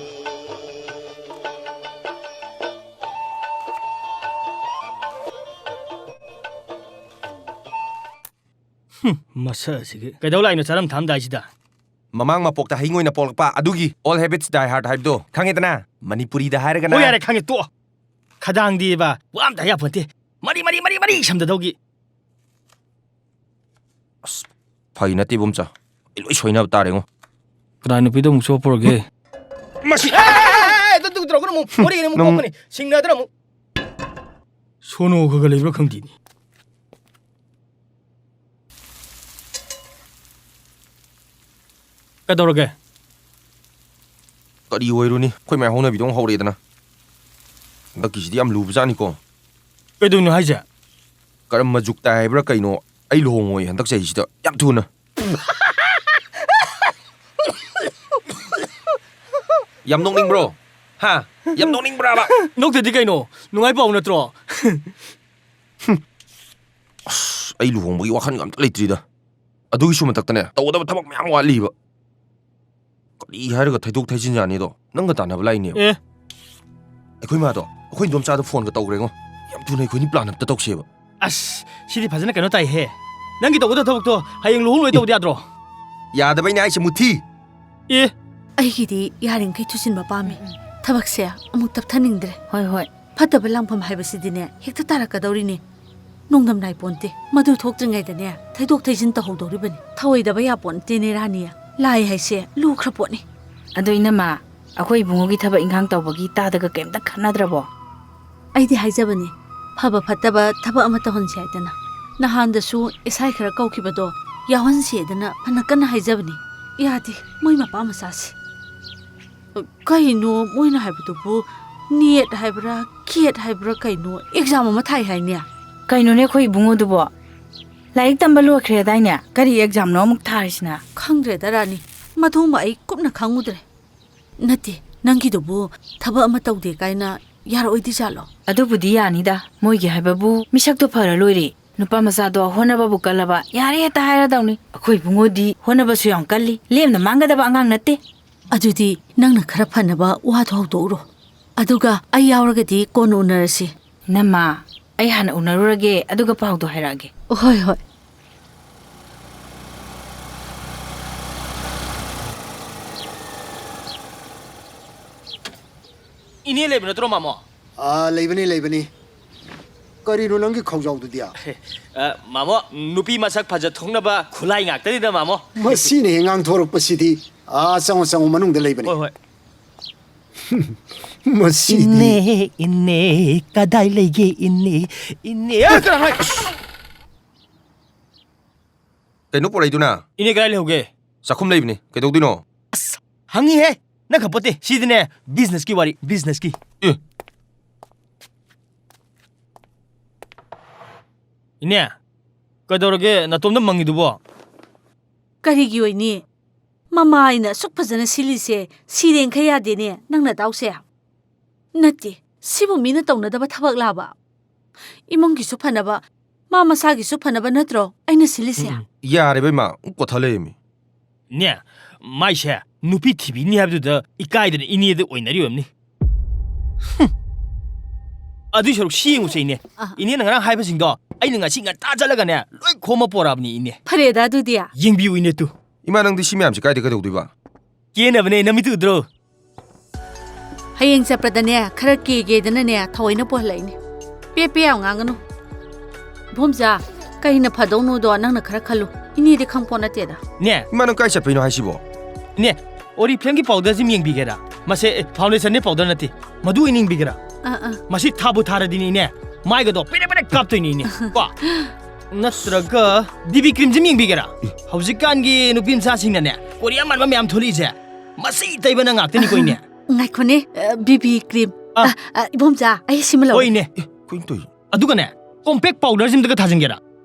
ꯍꯨꯝ, ꯃꯁꯛ ꯑꯁꯤꯒꯤ꯫ ꯀꯩꯗꯧ ꯂꯥꯛꯏꯅꯣ ꯆꯥꯔꯝ ꯊꯥꯝꯗꯥꯏꯁꯤꯗ? ꯃꯃꯥꯡ ꯃꯄꯣꯛꯇ ꯍꯌꯤꯡ ꯑꯣꯏꯅ ꯄꯣꯛꯂꯛꯄ ꯑꯗꯨꯒꯤ all habits die hard ꯍꯥꯏꯕꯗꯣ ꯈꯪꯉꯦꯗꯅ? ꯃꯅꯤꯄꯨꯔꯤꯗ ꯍꯥꯏꯔꯒꯅ ꯍꯣꯏ, ꯌꯥꯔꯦ, ꯈꯪꯉꯦ, ꯇꯣꯛꯑꯣ꯫ ꯈꯗꯥꯡꯗꯤꯕ ꯋꯥ ꯑꯝꯇ ꯍꯥꯏ ꯌꯥꯄꯣꯟꯇꯦ꯫ ꯃꯔꯤ, ꯃꯔꯤ, ꯃꯔꯤ, ꯃꯔꯤ ꯁꯝꯗꯗꯧꯒꯤ꯫ ꯑꯁ, ꯐꯒꯤ ꯅꯠꯇꯦ, ꯏꯕꯣꯝꯆꯥ꯫ ꯑꯩ ꯂꯣꯏ ꯁꯣꯏꯅꯕ ꯇꯥꯔꯦꯉꯣ꯫ ꯀꯅꯥ ꯅꯨꯄꯤꯗ ꯑꯃꯨꯛ ꯆꯣꯞꯄꯨꯔꯒꯦ? ꯃꯁꯤ ꯑꯦ, ꯑꯦ, ꯑꯦ, ꯑꯗꯨ ꯇꯧꯔꯛꯀꯅꯨ ꯑꯃꯨꯛ꯫ ꯋꯥꯔꯤꯒꯅꯤ ꯑꯃꯨꯛ ꯅꯪ ꯀꯣꯛꯀꯅꯤ꯫ ꯁꯤꯡꯅꯗꯅ ꯑꯃꯨꯛ꯫ ꯁꯣꯅꯣ ꯈꯔ ꯈꯔ ꯂꯩꯕ꯭ꯔꯥ ꯈꯪꯗꯦꯅꯦ꯫ ꯀꯩꯗꯧꯔꯒꯦ? ꯀꯔꯤ ꯑꯣꯏꯔꯨꯅꯤ? ꯑꯩꯈꯣꯏ ꯃꯌꯥꯝ ꯍꯧꯅꯕꯤꯗꯣ ꯑꯃꯨꯛ ꯍꯧꯔꯛꯑꯦꯗꯅ꯫ ꯍꯟꯗꯛꯀꯤꯁꯤꯗꯤ ꯌꯥꯝ ꯂꯨꯕꯖꯥꯠꯅꯤꯀꯣ꯫ ꯀꯩꯗꯧꯅꯣ ꯍꯥꯏꯁꯦ? ꯀꯔꯝꯕ ꯖꯨꯛꯇ ꯍꯥꯏꯕ꯭ꯔꯥ ꯀꯩꯅꯣ? ꯑꯩ ꯂꯨꯍꯣꯡꯉꯣꯏ ꯍꯟꯗꯛ ꯆꯍꯤꯁꯤꯗ꯫ ꯌꯥꯝ ꯊꯨꯅ꯫ ꯌꯥꯝ ꯅꯣꯛꯅꯤꯡꯕ꯭ꯔꯣ? ꯍꯥ? ꯌꯥꯝ ꯅꯣꯛꯅꯤꯡꯕ꯭ꯔꯥꯕ? ꯅꯣꯛꯇꯗꯤ ꯀꯩꯅꯣ? ꯅꯨꯡꯉꯥꯏ ꯄꯥꯎ ꯅꯠꯇ꯭ꯔꯣ? ꯑꯁ, ꯑꯩ ꯂꯨꯍꯣꯡꯕꯒꯤ ꯋꯥꯈꯜꯒ ꯑꯝꯇ ꯂꯩꯇ꯭ꯔꯤꯗ꯫ ꯑꯗꯨꯒꯤꯁꯨ ꯃꯊꯛꯇꯅꯦ, ꯇꯧꯒꯗꯕ ꯊꯕꯛ ꯃꯌꯥꯝ ꯋꯥꯠꯂꯤꯕ꯫ ꯀꯔꯤ ꯍꯥꯏꯔꯒ ꯊꯩꯗꯣꯛ ꯊꯩꯖꯤꯟ ꯌꯥꯅꯤꯗꯣ? ꯅꯪꯒ ꯇꯥꯟꯅꯕ ꯂꯥꯛꯏꯅꯦꯕ꯫ ꯑꯦ꯫ ꯑꯩꯈꯣꯏ ꯃꯥꯗꯣ ꯑꯩꯈꯣꯏ ꯏꯗꯣꯝꯆꯥꯗ ꯐꯣꯟꯒ ꯇꯧꯈ꯭ꯔꯦꯉꯣ꯫ ꯌꯥꯝ ꯊꯨꯅ ꯑꯩꯈꯣꯏꯅꯤ plan ꯑꯝꯇ ꯇꯧꯁꯦꯕ꯫ ꯑꯁ, ꯁꯤꯗꯤ ꯐꯖꯅ ꯀꯩꯅꯣ ꯇꯥꯏꯍꯦ꯫ ꯅꯪꯒꯤ ꯇꯧꯒꯗꯕ ꯊꯕꯛꯇꯣ ꯍꯌꯦꯡ ꯂꯨꯍꯣꯡ ꯂꯣꯏ ꯇꯧꯕꯗꯤ ꯌꯥꯗ꯭ꯔꯣ? ꯌꯥꯗꯕꯩꯅꯦ ꯍꯥꯏꯁꯦ, ꯃꯨꯊꯤ꯫ ꯑꯦ꯫ ꯑꯩꯒꯤꯗꯤ ꯌꯥꯔꯤꯈꯩ ꯊꯨꯖꯤꯟꯕ ꯄꯥꯝꯃꯤ꯫ ꯎꯝ, ꯎꯝ꯫ ꯊꯕꯛꯁꯦ ꯑꯃꯨꯛ ꯇꯞꯊꯅꯤꯡꯗ꯭ꯔꯦ꯫ ꯍꯣꯏ, ꯍꯣꯏ꯫ ꯐꯠꯇꯕ ꯂꯥꯡꯐꯝ ꯍꯥꯏꯕꯁꯤꯗꯤꯅꯦ, ꯍꯦꯛꯇ ꯇꯥꯔꯛꯀꯗꯧꯔꯤꯅꯦ꯫ ꯅꯣꯡꯗꯝ ꯅꯥꯏꯄꯣꯟꯇꯦ꯫ ꯃꯗꯨ ꯊꯣꯛꯇ꯭ꯔꯤꯉꯩꯗꯅꯦ, ꯊꯩꯗꯣꯛ ꯊꯩꯖꯤꯟ ꯇꯧꯍꯧꯗꯧꯔꯤꯕꯅꯤ꯫ ꯊꯧꯑꯣꯏꯗꯕ ꯌꯥꯄꯣꯟꯇꯦꯅꯦ, ꯔꯥꯅꯤ꯫ ꯂꯥꯏ ꯍꯥꯏꯁꯦ ꯂꯨꯈ꯭ꯔ ꯄꯣꯠꯅꯤ꯫ ꯑꯗꯣ ꯏꯅꯝꯃ, ꯑꯩꯈꯣꯏ ꯏꯕꯨꯡꯉꯣꯒꯤ ꯊꯕꯛ ꯏꯪꯈꯥꯡ ꯇꯧꯕꯒꯤ ꯇꯥꯗꯒ ꯀꯩꯝꯇ ꯈꯠꯅꯗ꯭ꯔꯕꯣ? ꯑꯩꯗꯤ ꯍꯥꯏꯖꯕꯅꯤ, ꯐꯕ ꯐꯠꯇꯕ ꯊꯕꯛ ꯑꯃ ꯇꯧꯍꯟꯁꯤ ꯍꯥꯏꯗꯅ꯫ ꯅꯍꯥꯟꯗꯁꯨ ꯏꯁꯥꯏ ꯈꯔ ꯀꯧꯈꯤꯕꯗꯣ ꯌꯥꯎꯍꯟꯁꯦꯗꯅ ꯐꯅ ꯀꯟꯅ ꯍꯥꯏꯖꯕꯅꯤ꯫ ꯌꯥꯗꯦ, ꯃꯣꯏ ꯃꯄꯥ ꯃꯆꯥꯁꯤ꯫ ꯀꯩꯅꯣ ꯃꯣꯏꯅ ꯍꯥꯏꯕꯗꯨꯕꯨ? ꯅꯦꯠ ꯍꯥꯏꯕ꯭ꯔꯥ, ꯀꯦꯠ ꯍꯥꯏꯕ꯭ꯔꯥ ꯀꯩꯅꯣ? ꯑꯦꯛꯖꯥꯝ ꯑꯃ ꯊꯥꯏ ꯍꯥꯏꯅꯦ? ꯀꯩꯅꯣꯅꯦ ꯑꯩꯈꯣꯏ ꯏꯕꯨꯡꯉꯣꯗꯨꯕꯣ? ꯂꯥꯏꯔꯤꯛ ꯇꯝꯕ ꯂꯣꯏꯈ꯭ꯔꯦꯗꯥꯏꯅꯦ? ꯀꯔꯤ ꯑꯦꯛꯖꯥꯝꯅꯣ ꯑꯃꯨꯛ ꯊꯥꯔꯤꯁꯤꯅ? ꯈꯪꯗ꯭ꯔꯦꯗ ꯔꯥꯅꯤ, ꯃꯊꯣꯡꯕ ꯑꯩ ꯀꯨꯞꯅ ꯈꯪꯉꯨꯗ꯭ꯔꯦ꯫ ꯅꯠꯇꯦ, ꯅꯪꯒꯤꯗꯨꯕꯨ ꯊꯕꯛ ꯑꯃ ꯇꯧꯗꯦ ꯀꯥꯏꯅ ꯌꯥꯔꯛꯑꯣꯏꯗꯤ ꯖꯥꯠꯂꯣ? ꯑꯗꯨꯕꯨꯗꯤ ꯌꯥꯅꯤꯗ, ꯃꯣꯏꯒꯤ ꯍꯥꯏꯕꯕꯨ ꯃꯤꯁꯛꯇꯣ ꯐꯔ ꯂꯣꯏꯔꯦ꯫ ꯅꯨꯄꯥ ꯃꯆꯥꯗꯣ ꯍꯣꯠꯅꯕꯕꯨ ꯀꯜꯂꯕ ꯌꯥꯔꯦ ꯍꯦꯛꯇ ꯍꯥꯏꯔꯗꯧꯅꯤ꯫ ꯑꯩꯈꯣꯏ ꯏꯕꯨꯡꯉꯣꯗꯤ ꯍꯣꯠꯅꯕꯁꯨ ꯌꯥꯝ ꯀꯜꯂꯤ, ꯂꯦꯝꯅ ꯃꯥꯡꯒꯗꯕ ꯑꯉꯥꯡ ꯅꯠꯇꯦ꯫ ꯑꯗꯨꯗꯤ ꯅꯪꯅ ꯈꯔ ꯐꯅꯕ ꯋꯥꯗꯣ ꯍꯧꯗꯣꯛꯎꯔꯣ, ꯑꯗꯨꯒ ꯑꯩ ꯌꯥꯎꯔꯒꯗꯤ ꯀꯣꯟꯅ ꯎꯅꯔꯁꯤ꯫ ꯏꯅꯝꯃ, ꯑꯩ ꯍꯥꯟꯅ ꯎꯅꯔꯨꯔꯒꯦ, ꯑꯗꯨꯒ ꯄꯥꯎꯗꯣ ꯍꯥꯏꯔꯛꯑꯒꯦ꯫ ꯍꯣꯏ, ꯍꯣꯏ꯫ ꯏꯅꯦ ꯂꯩꯕ ꯅꯠꯇ꯭ꯔꯣ, ꯃꯥꯃꯣ? ꯑꯥ, ꯂꯩꯕꯅꯤ, ꯂꯩꯕꯅꯤ꯫ ꯀꯔꯤꯅꯣ ꯅꯪꯒꯤ ꯈꯧꯖꯥꯎꯗꯨꯗꯤ? ꯑ, ꯃꯥꯃꯣ, ꯅꯨꯄꯤ ꯃꯁꯛ ꯐꯖ ꯊꯣꯛꯅꯕ ꯈꯨꯠꯂꯥꯏ ꯉꯥꯛꯇꯅꯤꯗ, ꯃꯥꯃꯣ꯫ ꯃꯁꯤꯅ ꯍꯦꯛ ꯉꯥꯡꯊꯣꯔꯛꯄꯁꯤꯗꯤ꯫ ꯑꯥ, ꯆꯪꯉꯣ, ꯆꯪꯉꯣ, ꯃꯅꯨꯡꯗ ꯂꯩꯕꯅꯤ꯫ ꯍꯣꯏ, ꯍꯣꯏ꯫ ꯃꯁꯤꯗꯤ꯫ ꯏꯅꯦ, ꯏꯅꯦ, ꯀꯗꯥꯏ ꯂꯩꯒꯦ, ꯏꯅꯦ? ꯏꯅꯦ! ꯑꯦ, ꯀꯅꯥ ꯍꯥꯏ-, ꯑꯁ! ꯀꯩꯅꯣ ꯄꯨꯔꯛꯏꯗꯨꯅ? ꯏꯅꯦ, ꯀꯗꯥꯏ ꯂꯩꯍꯧꯒꯦ? ꯆꯥꯛꯈꯨꯝ ꯂꯩꯕꯅꯤ꯫ ꯀꯩꯗꯧꯗꯣꯏꯅꯣ? ꯑꯁ, ꯍꯪꯉꯤꯍꯦ! ꯅꯪ ꯈꯪꯄꯣꯠꯇꯦ꯫ ꯁꯤꯗꯤꯅꯦ, businessꯀꯤ ꯋꯥꯔꯤ, businessꯀꯤ꯫ ꯑꯦ꯫ ꯏꯅꯦ, ꯀꯩꯗꯧꯔꯒꯦ ꯅꯇꯣꯝꯗ ꯃꯪꯉꯤꯗꯨꯕꯣ? ꯀꯔꯤꯒꯤ ꯑꯣꯏꯅꯤ? ꯃꯃꯥ ꯑꯩꯅ ꯑꯁꯨꯛ ꯐꯖꯅ ꯁꯤꯜꯂꯤꯁꯦ ꯁꯤꯔꯦꯡꯈꯩ ꯌꯥꯗꯦꯅꯦ, ꯅꯪ ꯅꯇꯥꯎꯁꯦ꯫ ꯅꯠꯇꯦ, ꯁꯤꯕꯨ ꯃꯤꯅ ꯇꯧꯅꯗꯕ ꯊꯕꯛꯂꯥꯕ? ꯏꯃꯨꯡꯒꯤꯁꯨ ꯐꯅꯕ, ꯃꯥ ꯃꯁꯥꯒꯤꯁꯨ ꯐꯅꯕ ꯅꯠꯇ꯭ꯔꯣ ꯑꯩꯅ ꯁꯤꯜꯂꯤꯁꯦ? ꯎꯝ, ꯎꯝ꯫ ꯌꯥꯔꯦꯕ ꯏꯃꯥ, ꯎꯝ, ꯀꯣꯊ ꯂꯩꯔꯝꯃꯤ꯫ ꯅꯦ, ꯃꯥꯏꯁꯦ ꯅꯨꯄꯤ ꯊꯤꯕꯤꯅꯤ ꯍꯥꯏꯕꯗꯨꯗ ꯏꯀꯥꯏꯗꯅ ꯏꯅꯦꯗ ꯑꯣꯏꯅꯔꯤ ꯑꯣꯏꯔꯝꯅꯤ꯫ ꯍꯨꯝ꯫ ꯑꯗꯨꯏ ꯁꯔꯨꯛ ꯁꯤ ꯌꯦꯡꯉꯨꯁꯦ, ꯏꯅꯦ꯫ ꯑꯥ꯫ ꯏꯅꯦꯅ ꯉꯔꯥꯡ ꯍꯥꯏꯕꯁꯤꯡꯗꯣ ꯑꯩꯅ ꯉꯁꯤ ꯉꯟꯇꯥ ꯆꯠꯂꯒꯅꯦ, ꯂꯣꯏ ꯈꯣꯝꯃ ꯄꯣꯔꯛꯑꯕꯅꯤ, ꯏꯅꯦ꯫ ꯐꯔꯦꯗ ꯑꯗꯨꯗꯤ꯫ ꯌꯦꯡꯕꯤꯌꯨ, ꯏꯅꯦ, ꯇꯨ꯫ ꯏꯃꯥ, ꯅꯪꯗꯤ ꯁꯤ ꯃꯌꯥꯝꯁꯦ ꯀꯥꯏꯗ ꯀꯩꯗꯧꯗꯣꯏꯕ? ꯀꯦꯅꯕꯅꯦ, ꯅꯃꯤꯠꯇꯨ ꯎꯗ꯭ꯔꯣ? ꯍꯌꯦꯡ ꯆꯠꯄꯗꯅꯦ, ꯈꯔ ꯀꯦꯒꯦꯗꯅꯅꯦ, ꯊꯑꯣꯏꯅ ꯄꯨꯍꯜꯂꯛꯏꯅꯦ꯫ ꯄꯦ ꯄꯦ ꯌꯥꯝ ꯉꯥꯡꯒꯅꯨ꯫ ꯚꯣꯝꯖꯥ, ꯀꯩꯅ ꯐꯗꯧꯅꯣꯗꯣ ꯅꯪꯅ ꯈꯔ ꯈꯜꯂꯨ꯫ ꯏꯅꯦꯗꯤ ꯈꯪꯄꯣꯠ ꯅꯠꯇꯦꯗ꯫ ꯅꯦ꯫ ꯏꯃꯥ, ꯅꯪ ꯀꯥꯏ ꯆꯠꯄꯩꯅꯣ ꯍꯥꯏꯁꯤꯕꯣ? ꯅꯦ, Oriflameꯒꯤ powderꯁꯤꯃ ꯌꯦꯡꯕꯤꯒꯦꯔꯥ? ꯃꯁꯦ, ꯑꯦ, foundationꯅꯦ, powder ꯅꯠꯇꯦ꯫ ꯃꯗꯨ ꯑꯣꯏꯅ ꯌꯦꯡꯕꯤꯒꯦꯔꯥ? ꯑꯥ, ꯑꯥ꯫ ꯃꯁꯤ ꯊꯥꯕꯨ ꯊꯥꯔꯗꯤꯅꯦ, ꯏꯅꯦ, ꯃꯥꯏꯒꯗꯣ ꯄꯦꯔꯦ ꯄꯦꯔꯦ ꯀꯥꯞꯇꯣꯏꯅꯤ, ꯏꯅꯦ꯫ ꯀꯣ? ꯅꯠꯇ꯭ꯔꯒ ꯕꯤ ꯕꯤ ꯀ꯭ꯔꯤꯝꯁꯤ ꯑꯃ ꯌꯦꯡꯕꯤꯒꯦꯔꯥ? ꯍꯧꯖꯤꯛꯀꯥꯟꯒꯤ ꯅꯨꯄꯤ ꯃꯆꯥꯁꯤꯡꯅꯅꯦ, ꯀꯣꯔꯤꯌꯥ ꯃꯥꯟꯕ ꯃꯌꯥꯝ ꯊꯣꯛꯂꯛꯏꯁꯦ, ꯃꯁꯤ ꯇꯩꯕꯅ ꯉꯥꯛꯇꯅꯤꯀꯣ, ꯏꯅꯦ꯫ ꯉꯥꯏꯈꯣꯅꯦ, ꯑ, ꯕꯤ ꯕꯤ ꯀ꯭ꯔꯤꯝ꯫ ꯑꯥ꯫ ꯑ, ꯑ, ꯏꯕꯣꯝꯆꯥ, ꯑꯩ ꯁꯤꯃ ꯂꯧꯔꯦ꯫ ꯍꯣꯏ, ꯏꯅꯦ꯫ ꯑꯦ, ꯀꯩꯅꯣ ꯇꯧꯔꯤꯁꯦ? ꯑꯗꯨꯒꯅꯦ, ꯀꯣꯝꯄꯦꯛ ꯄꯥꯎꯗꯔꯁꯤ ꯑꯝꯇꯒ ꯊꯥꯖꯤꯟꯒꯦꯔꯥ?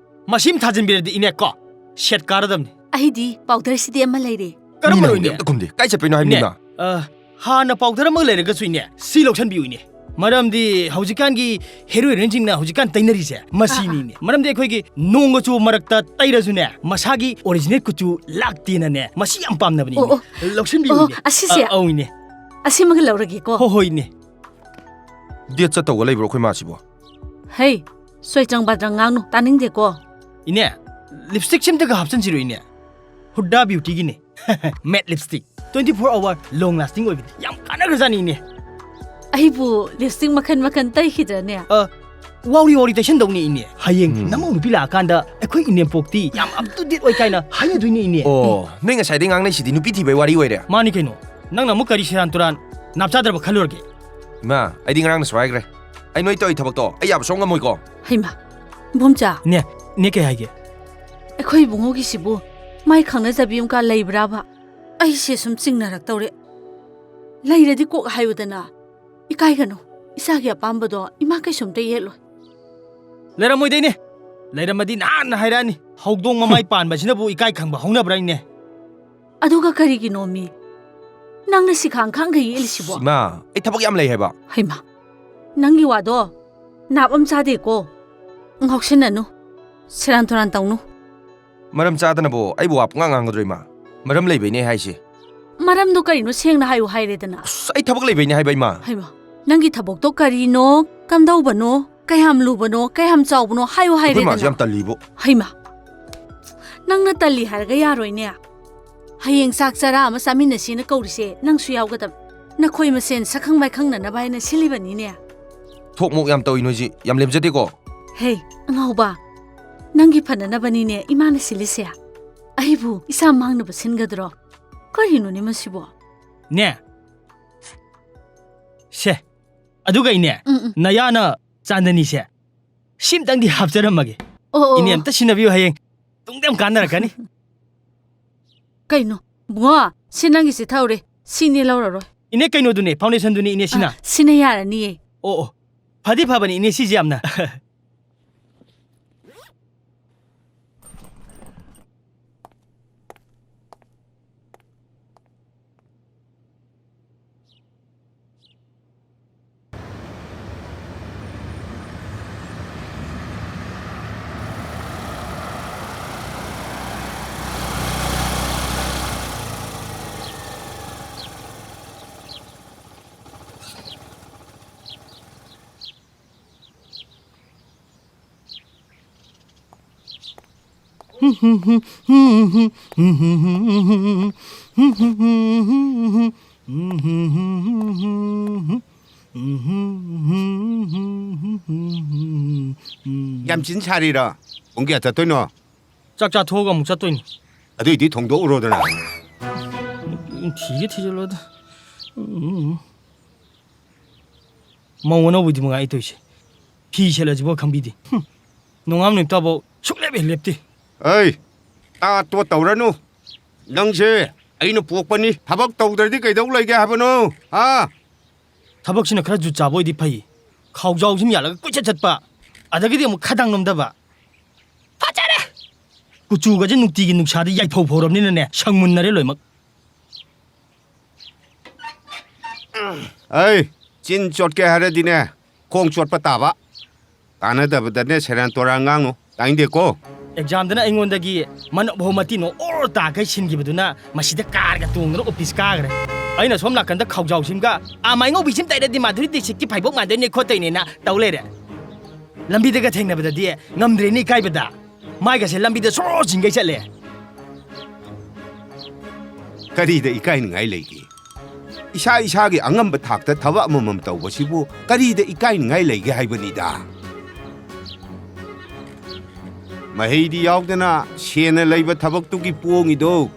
ꯃꯁꯤꯃ ꯊꯥꯖꯤꯟꯕꯤꯔꯗꯤ, ꯏꯅꯦ, ꯀꯣ, ꯁꯦꯠ ꯀꯥꯔꯗꯕꯅꯤ꯫ ꯑꯩꯗꯤ ꯄꯥꯎꯗꯔꯁꯤꯗꯤ ꯑꯃ ꯂꯩꯔꯦ꯫ ꯀꯔꯝꯕꯅꯣ, ꯃꯤꯅ ꯏꯅꯦ? ꯑꯝꯇ ꯈꯨꯝꯗꯦ꯫ ꯀꯥꯏ ꯆꯠꯄꯩꯅꯣ ꯍꯥꯏꯕꯅꯤꯅ? ꯏꯅꯦ, ꯑ, ꯍꯥꯟꯅ ꯄꯥꯎꯗꯔ ꯑꯃ ꯂꯩꯔꯒꯁꯨ, ꯏꯅꯦ, ꯁꯤ ꯂꯧꯁꯟꯕꯤꯌꯨ, ꯏꯅꯦ꯫ ꯃꯔꯝꯗꯤ ꯍꯧꯖꯤꯛꯀꯥꯟꯒꯤ ꯍꯦꯔꯣ ꯍꯦꯔꯣꯏꯟꯁꯤꯡꯅ ꯍꯧꯖꯤꯛꯀꯥꯟ ꯇꯩꯅꯔꯤꯁꯦ ꯃꯁꯤꯅꯤ, ꯑꯥ, ꯑꯥ꯫ ꯏꯅꯦ꯫ ꯃꯔꯝꯗꯤ ꯑꯩꯈꯣꯏꯒꯤ ꯅꯣꯡ ꯃꯆꯨ ꯃꯔꯛꯇ ꯇꯩꯔꯁꯨꯅꯦ, ꯃꯁꯥꯒꯤ ꯑꯣꯔꯤꯖꯤꯅꯦꯜ ꯀꯨꯆꯨ ꯂꯥꯛꯇꯦꯅꯅꯦ, ꯃꯁꯤ ꯌꯥꯝ ꯄꯥꯝꯅꯕꯅꯤ, ꯑꯣ, ꯏꯅꯦ꯫ ꯑꯣ꯫ ꯂꯧꯁꯟꯕꯤꯌꯨ, ꯑꯣ, ꯏꯅꯦ꯫ ꯑꯁꯤꯁꯦ? ꯑ, ꯑꯧ, ꯏꯅꯦ꯫ ꯑꯁꯤꯃꯒ ꯂꯧꯔꯒꯦꯀꯣ꯫ ꯍꯣ, ꯍꯣꯏ, ꯏꯅꯦ꯫ ꯗꯦꯠ ꯆꯠꯇꯧꯒ ꯂꯩꯕ꯭ꯔꯣ ꯑꯩꯈꯣꯏ ꯃꯥꯁꯤꯕꯣ? ꯍꯩ, ꯁꯣꯏꯆꯪ ꯕꯥꯗ꯭ꯔꯪ ꯉꯥꯡꯅꯨ, ꯇꯥꯅꯤꯡꯗꯦꯀꯣ꯫ ꯏꯅꯦ, ꯂꯤꯞꯁꯇꯤꯛꯁꯤ ꯑꯝꯇꯒ ꯍꯥꯞꯆꯤꯟꯁꯤꯔꯣ, ꯏꯅꯦ? ꯍꯨꯗꯥ ꯕ꯭ꯌꯨꯇꯤꯒꯤꯅꯦ꯫ ꯃꯦꯠ lipstick. Twenty four hour long lasting ꯑꯣꯏꯕꯅꯤ꯫ ꯌꯥꯝ ꯀꯥꯟꯅꯈ꯭ꯔꯖꯥꯠꯅꯤ, ꯏꯅꯦ꯫ ꯑꯩꯕꯨ ꯂꯤꯞꯁꯇꯤꯛ ꯃꯈꯟ ꯃꯈꯟ ꯇꯩꯈꯤꯗ꯭ꯔꯅꯦ? ꯑ, ꯋꯥꯎꯔꯤ ꯋꯥꯎꯔꯤ ꯇꯩꯁꯟꯗꯧꯅꯤ, ꯏꯅꯦ꯫ ꯍꯌꯦꯡ ꯎꯝ꯫ ꯅꯃꯧ ꯅꯨꯄꯤ ꯂꯥꯛꯑꯀꯥꯟꯗ ꯑꯩꯈꯣꯏ ꯏꯅꯦꯝꯄꯣꯛꯇꯤ ꯌꯥꯝ up to date ꯑꯣꯏ ꯀꯥꯏꯅ ꯍꯥꯏꯅꯗꯣꯏꯅꯤ, ꯏꯅꯦ꯫ ꯑꯣ, ꯅꯣꯏ ꯉꯁꯥꯏꯗꯩ ꯉꯥꯡꯅꯩꯁꯤꯗꯤ ꯅꯨꯄꯤ ꯊꯤꯕꯩ ꯋꯥꯔꯤ ꯑꯣꯏꯔꯦ꯫ ꯃꯥꯅꯤ ꯀꯩꯅꯣ꯫ ꯅꯪꯅ ꯑꯃꯨꯛ ꯀꯔꯤ ꯁꯦꯔꯥꯟ ꯇꯨꯔꯥꯟ ꯅꯥꯞ ꯆꯥꯗ꯭ꯔꯕ ꯈꯜꯂꯨꯔꯒꯦ? ꯏꯃꯥ, ꯑꯩꯗꯤ ꯉꯔꯥꯡꯅꯁꯨ ꯍꯥꯏꯈ꯭ꯔꯦ꯫ ꯑꯩ ꯅꯣꯏ ꯇꯧꯔꯤ ꯊꯕꯛꯇꯣ ꯑꯩ ꯌꯥꯕ ꯁꯨꯡꯉꯝ ꯉꯝꯃꯣꯏꯀꯣ꯫ ꯍꯩꯃꯥ, ꯏꯕꯣꯝꯆꯥ꯫ ꯏꯅꯦ, ꯏꯅꯦ ꯀꯩ ꯍꯥꯏꯒꯦ? ꯑꯩꯈꯣꯏ ꯏꯕꯨꯡꯉꯣꯒꯤꯁꯤꯕꯨ ꯃꯥꯏ ꯈꯪꯅꯖꯕꯤ ꯑꯃꯨꯛꯀ ꯂꯩꯕ꯭ꯔꯥꯕ? ꯑꯩꯁꯦ ꯁꯨꯝ ꯆꯤꯡꯅꯔꯛꯇꯧꯔꯦ꯫ ꯂꯩꯔꯗꯤ ꯀꯣꯛ ꯍꯥꯏꯌꯨꯗꯅ꯫ ꯏꯀꯥꯏꯒꯅꯨ, ꯏꯆꯥꯒꯤ ꯑꯄꯥꯝꯕꯗꯣ ꯏꯃꯥ ꯀꯩꯁꯨꯝꯇ ꯌꯦꯠꯂꯣꯏ꯫ ꯂꯩꯔꯝꯃꯣꯏꯗ, ꯏꯅꯦ꯫ ꯂꯩꯔꯝꯃꯗꯤ ꯅꯍꯥꯟꯅ ꯍꯥꯏꯔꯛꯑꯅꯤ꯫ ꯍꯧꯗꯣꯡ ꯃꯃꯥꯏ ꯄꯥꯟꯕꯁꯤꯅꯕꯨ ꯏꯀꯥꯏ ꯈꯪꯕ ꯍꯧꯅꯕ꯭ꯔꯥ, ꯏꯅꯦ? ꯑꯗꯨꯒ ꯀꯔꯤꯒꯤꯅꯣꯃꯤ? ꯅꯪꯅ ꯁꯤꯈꯥꯡ ꯈꯥꯡꯒ ꯌꯦꯛꯂꯤꯁꯤꯕꯣ? ꯏꯃꯥ, ꯑꯩ ꯊꯕꯛ ꯌꯥꯝ ꯂꯩ ꯍꯥꯏꯕ꯫ ꯍꯩꯃꯥ, ꯅꯪꯒꯤ ꯋꯥꯗꯣ ꯅꯥꯞ ꯑꯃ ꯆꯥꯗꯦꯀꯣ꯫ ꯉꯥꯎꯁꯤꯟꯅꯅꯨ꯫ ꯁꯦꯔꯥꯟ ꯇꯨꯔꯥꯟ ꯇꯧꯅꯨ꯫ ꯃꯔꯝ ꯆꯥꯗꯅꯕꯨ ꯑꯩꯕꯨ ꯋꯥ ꯄꯨꯡꯉꯥꯡ ꯉꯥꯡꯒꯗ꯭ꯔꯣ, ꯏꯃꯥ? ꯃꯔꯝ ꯂꯩꯕꯩꯅꯦ ꯍꯥꯏꯁꯦ꯫ ꯃꯔꯝꯗꯣ ꯀꯔꯤꯅꯣ ꯁꯦꯡꯅ ꯍꯥꯏꯌꯨ ꯍꯥꯏꯔꯦꯗꯅ꯫ ꯑꯁ, ꯑꯩ ꯊꯕꯛ ꯂꯩꯕꯩꯅꯦ ꯍꯥꯏꯕ, ꯏꯃꯥ꯫ ꯍꯩꯃꯥ, ꯅꯪꯒꯤ ꯊꯕꯛꯇꯣ ꯀꯔꯤꯅꯣ, ꯀꯝꯗꯧꯕꯅꯣ, ꯀꯌꯥꯝ ꯂꯨꯕꯅꯣ, ꯀꯌꯥꯝ ꯆꯥꯎꯕꯅꯣ ꯍꯥꯏꯌꯨ ꯑꯩꯈꯣꯏ ꯃꯥꯁꯨ ꯍꯥꯏꯔꯦꯗꯅ꯫ ꯌꯥꯝ ꯇꯜꯂꯤꯕꯣ꯫ ꯍꯩꯃꯥ, ꯅꯪꯅ ꯇꯜꯂꯤ ꯍꯥꯏꯔꯒ ꯌꯥꯔꯣꯏꯅꯦ꯫ ꯍꯌꯦꯡ ꯆꯥꯛ ꯆꯔꯥ ꯑꯃ ꯆꯥꯃꯤꯟꯅꯁꯦꯅ ꯀꯧꯔꯤꯁꯦ ꯅꯪꯁꯨ ꯌꯥꯎꯒꯗꯕ꯫ ꯅꯈꯣꯏ ꯃꯁꯦꯟ ꯁꯛꯈꯪ ꯃꯥꯏꯈꯪꯅꯅꯕ ꯍꯥꯏꯅ ꯁꯤꯜꯂꯤꯕꯅꯤꯅꯦ꯫ ꯊꯣꯛ ꯃꯣꯛ ꯌꯥꯝ ꯇꯧꯏ ꯅꯣꯏꯁꯤ, ꯌꯥꯝ ꯂꯦꯝꯖꯗꯦꯀꯣ꯫ ꯍꯦ, ꯑꯉꯥꯎꯕ, ꯅꯪꯒꯤ ꯐꯅꯅꯕꯅꯤꯅꯦ ꯏꯃꯥꯅ ꯁꯤꯜꯂꯤꯁꯦ꯫ ꯑꯩꯕꯨ ꯏꯁꯥ ꯃꯥꯡꯅꯕ ꯁꯤꯟꯒꯗ꯭ꯔꯣ? ꯀꯔꯤꯅꯣꯅꯦ ꯃꯁꯤꯕꯣ? ꯅꯦ, ꯁꯦ, ꯑꯗꯨꯒ ꯏꯅꯦ, ꯎꯝ, ꯎꯝ꯫ ꯅꯌꯥꯅ ꯆꯥꯟꯗꯅꯤꯁꯦ ꯁꯤꯝꯇꯪꯗꯤ ꯍꯥꯞꯆꯔꯝꯃꯒꯦ꯫ ꯑꯣ, ꯑꯣ, ꯏꯅꯦ, ꯑꯣ꯫ ꯑꯝꯇ ꯁꯤꯟꯅꯕꯤꯌꯨ, ꯍꯌꯦꯡ ꯇꯨꯡꯗ ꯌꯥꯝ ꯀꯥꯟꯅꯔꯛꯀꯅꯤ꯫ ꯀꯩꯅꯣ, ꯕꯨꯡꯉꯣ, ꯁꯤ ꯅꯪꯒꯤꯁꯤ ꯊꯛꯎꯔꯦ꯫ ꯁꯤꯅꯦ ꯂꯧꯔꯔꯣꯏ꯫ ꯏꯅꯦ, ꯀꯩꯅꯣꯗꯨꯅꯦ, foundationꯗꯨꯅꯦ, ꯏꯅꯦ, ꯁꯤꯅ꯫ ꯑ, ꯁꯤꯅ ꯌꯥꯔꯅꯤꯌꯦ꯫ ꯑꯣ, ꯑꯣ, ꯐꯗꯤ ꯐꯕꯅꯤ, ꯏꯅꯦ, ꯁꯤꯁꯦ ꯌꯥꯝꯅ꯫ ꯌꯥꯝ ꯆꯤꯟ ꯁꯥꯔꯤꯔꯣ? ꯄꯨꯡ ꯀꯌꯥ ꯆꯠꯇꯣꯏꯅꯣ? ꯆꯥꯛ ꯆꯥꯊꯣꯛꯑꯒ ꯑꯃꯨꯛ ꯆꯠꯇꯣꯏꯅꯤ꯫ ꯑꯗꯨꯏꯗꯤ ꯊꯣꯡꯗꯣꯛꯎꯔꯣꯗꯅ꯫ ꯊꯤꯒꯦ ꯊꯤꯖꯤꯜꯂꯣꯗ꯫ ꯎꯝ꯫ ꯃꯧ ꯑꯅꯧꯕꯤꯗꯤ ꯃꯉꯥꯏ ꯇꯧꯏꯁꯦ꯫ ꯐꯤ ꯁꯦꯠꯂꯁꯤꯕꯣ ꯈꯪꯕꯤꯗꯦ꯫ ꯍꯨꯝ꯫ ꯅꯣꯡꯉꯥꯝ ꯅꯨꯃꯤꯠꯇꯥꯐꯥꯎ ꯁꯨꯛꯂꯦꯞ ꯍꯦꯛ ꯂꯦꯞꯇꯦ꯫ ꯑꯩ, ꯇꯥꯠꯇꯣ ꯇꯧꯔꯅꯨ꯫ ꯅꯪꯁꯦ ꯑꯩꯅ ꯄꯣꯛꯄꯅꯤ꯫ ꯊꯕꯛ ꯇꯧꯗ꯭ꯔꯗꯤ ꯀꯩꯗꯧ ꯂꯩꯒꯦ ꯍꯥꯏꯕꯅꯣ? ꯍꯥ? ꯊꯕꯛꯁꯤꯅ ꯈꯔ ꯖꯨꯠ ꯆꯥꯕ ꯑꯣꯏꯗꯤ ꯐꯩ꯫ ꯈꯥꯎꯖꯥꯎꯁꯤꯃ ꯌꯥꯜꯂꯒ ꯀꯣꯏꯆꯠ ꯆꯠꯄ, ꯑꯗꯒꯤꯗꯤ ꯑꯃꯨꯛ ꯈꯗꯥꯡ ꯅꯣꯝꯗꯕ꯫ ꯐꯖꯔꯦ! ꯀꯨꯆꯨꯒꯁꯦ ꯅꯨꯡꯇꯤꯒꯤ ꯅꯨꯡꯁꯥꯗ ꯌꯥꯏꯐꯧ ꯐꯧꯔꯕꯅꯤꯅꯅꯦ, ꯁꯪꯃꯨꯟꯅꯔꯦ ꯂꯣꯏꯃꯛ꯫ ꯑꯩ, ꯆꯤꯟ ꯆꯣꯠꯀꯦ ꯍꯥꯏꯔꯗꯤꯅꯦ, ꯈꯣꯡ ꯆꯣꯠꯄ ꯇꯥꯕ꯫ ꯀꯥꯟꯅꯗꯕꯗꯅꯦ ꯁꯦꯔꯥꯟ ꯇꯣꯔꯥꯟ ꯉꯥꯡꯅꯨ꯫ ꯇꯥꯏꯟꯗꯦꯀꯣ꯫ ꯑꯦꯛꯖꯥꯝꯗꯅ ꯑꯩꯉꯣꯟꯗꯒꯤ ꯃꯅꯞ ꯍꯣ ꯃꯇꯤꯅꯣ ꯑꯣꯔ ꯇꯥꯈꯩ ꯁꯤꯟꯈꯤꯕꯗꯨꯅ ꯃꯁꯤꯗ ꯀꯥꯔꯒ ꯇꯣꯡꯗꯅ ꯑꯣꯐꯤꯁ ꯀꯥꯈ꯭ꯔꯦ꯫ ꯑꯩꯅ ꯁꯣꯝ ꯅꯥꯀꯟꯗ ꯈꯥꯎꯖꯥꯎꯁꯤꯝꯒ ꯑꯥ ꯃꯥꯏꯉꯧꯕꯤꯁꯤꯝ ꯇꯩꯔꯗꯤ ꯃꯥꯙꯨꯔꯤ ꯗꯤꯛꯁꯤꯠꯀꯤ ꯐꯥꯏꯕꯣꯛ ꯃꯥꯟꯗꯣꯏꯅꯦ ꯈꯣꯠꯇꯣꯏꯅꯦꯅ ꯇꯧ ꯂꯩꯔꯦ꯫ ꯂꯝꯕꯤꯗꯒ ꯊꯦꯡꯅꯕꯗꯗꯤ ꯉꯝꯗ꯭ꯔꯦꯅꯦ ꯏꯀꯥꯏꯕꯗ꯫ ꯃꯥꯏꯒꯁꯦ ꯂꯝꯕꯤꯗ ꯁꯣꯔꯣ ꯆꯤꯡꯒꯩ ꯆꯠꯂꯦ꯫ ꯀꯔꯤꯗ ꯏꯀꯥꯏꯅꯤꯡꯉꯥꯏ ꯂꯩꯒꯦ? ꯏꯁꯥ ꯏꯁꯥꯒꯤ ꯑꯉꯝꯕ ꯊꯥꯛꯇ ꯊꯕꯛ ꯑꯃꯃꯝ ꯇꯧꯕꯁꯤꯕꯨ ꯀꯔꯤꯗ ꯏꯀꯥꯏꯅꯤꯡꯉꯥꯏ ꯂꯩꯒꯦ ꯍꯥꯏꯕꯅꯤꯗ? ꯃꯍꯩꯗꯤ ꯌꯥꯎꯗꯅ ꯁꯦꯟꯅ ꯂꯩꯕ ꯊꯕꯛꯇꯨꯒꯤ ꯄꯣꯡꯉꯤꯗꯣ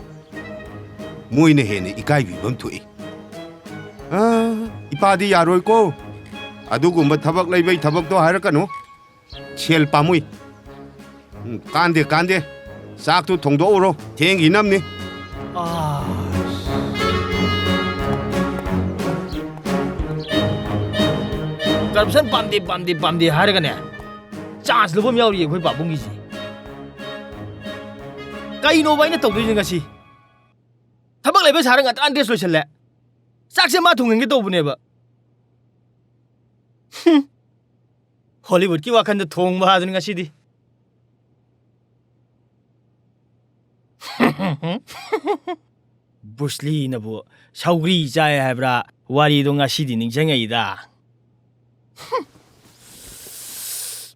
ꯃꯣꯏꯅ ꯍꯦꯟꯅ ꯏꯀꯥꯏꯕꯤꯐꯝ ꯊꯣꯛꯏ꯫ ꯑ, ꯏꯄꯥꯗꯤ ꯌꯥꯔꯣꯏꯀꯣ꯫ ꯑꯗꯨꯒꯨꯝꯕ ꯊꯕꯛ ꯂꯩꯕꯩ ꯊꯕꯛꯇꯣ ꯍꯥꯏꯔꯛꯀꯅꯨ꯫ ꯁꯦꯜ ꯄꯥꯝꯃꯨꯏ꯫ ꯎꯝ, ꯀꯥꯟꯗꯦ, ꯀꯥꯟꯗꯦ꯫ ꯆꯥꯛꯇꯨ ꯊꯣꯡꯗꯣꯛꯎꯔꯣ, ꯊꯦꯡꯈꯤꯅꯝꯅꯤ꯫ ꯑꯥ꯫ Corruption ꯄꯥꯝꯗꯦ, ꯄꯥꯝꯗꯦ, ꯄꯥꯝꯗꯦ ꯍꯥꯏꯔꯒꯅꯦ, chance ꯂꯧꯕ ꯑꯃ ꯌꯥꯎꯔꯤꯌꯦ ꯑꯩꯈꯣꯏ ꯄꯥꯕꯨꯡꯒꯤꯁꯦ꯫ ꯀꯩꯅꯣꯕ ꯑꯩꯅ ꯇꯧꯗꯣꯏꯁꯦ ꯉꯁꯤ? ꯊꯕꯛ ꯂꯩꯕ ꯁꯥꯔ ꯉꯟꯇꯥꯅ dress ꯂꯣꯏꯁꯜꯂꯦ꯫ ꯆꯥꯛꯁꯦ ꯃꯥ ꯊꯣꯡꯍꯟꯒꯦ ꯇꯧꯕꯅꯦꯕ꯫ ꯍꯝ꯫ Hollywoodꯀꯤ ꯋꯥꯈꯜꯗ ꯊꯣꯡꯕ ꯍꯥꯏꯗꯨꯅꯤ ꯉꯁꯤꯗꯤ꯫ Bruce Leeꯅꯕꯨ ꯁꯧꯒ꯭ꯔꯤ ꯆꯥꯏ ꯍꯥꯏꯕ꯭ꯔꯥ? ꯋꯥꯔꯤꯗꯣ ꯉꯁꯤꯗꯤ ꯅꯤꯡꯁꯤꯡꯉꯛꯏꯗ꯫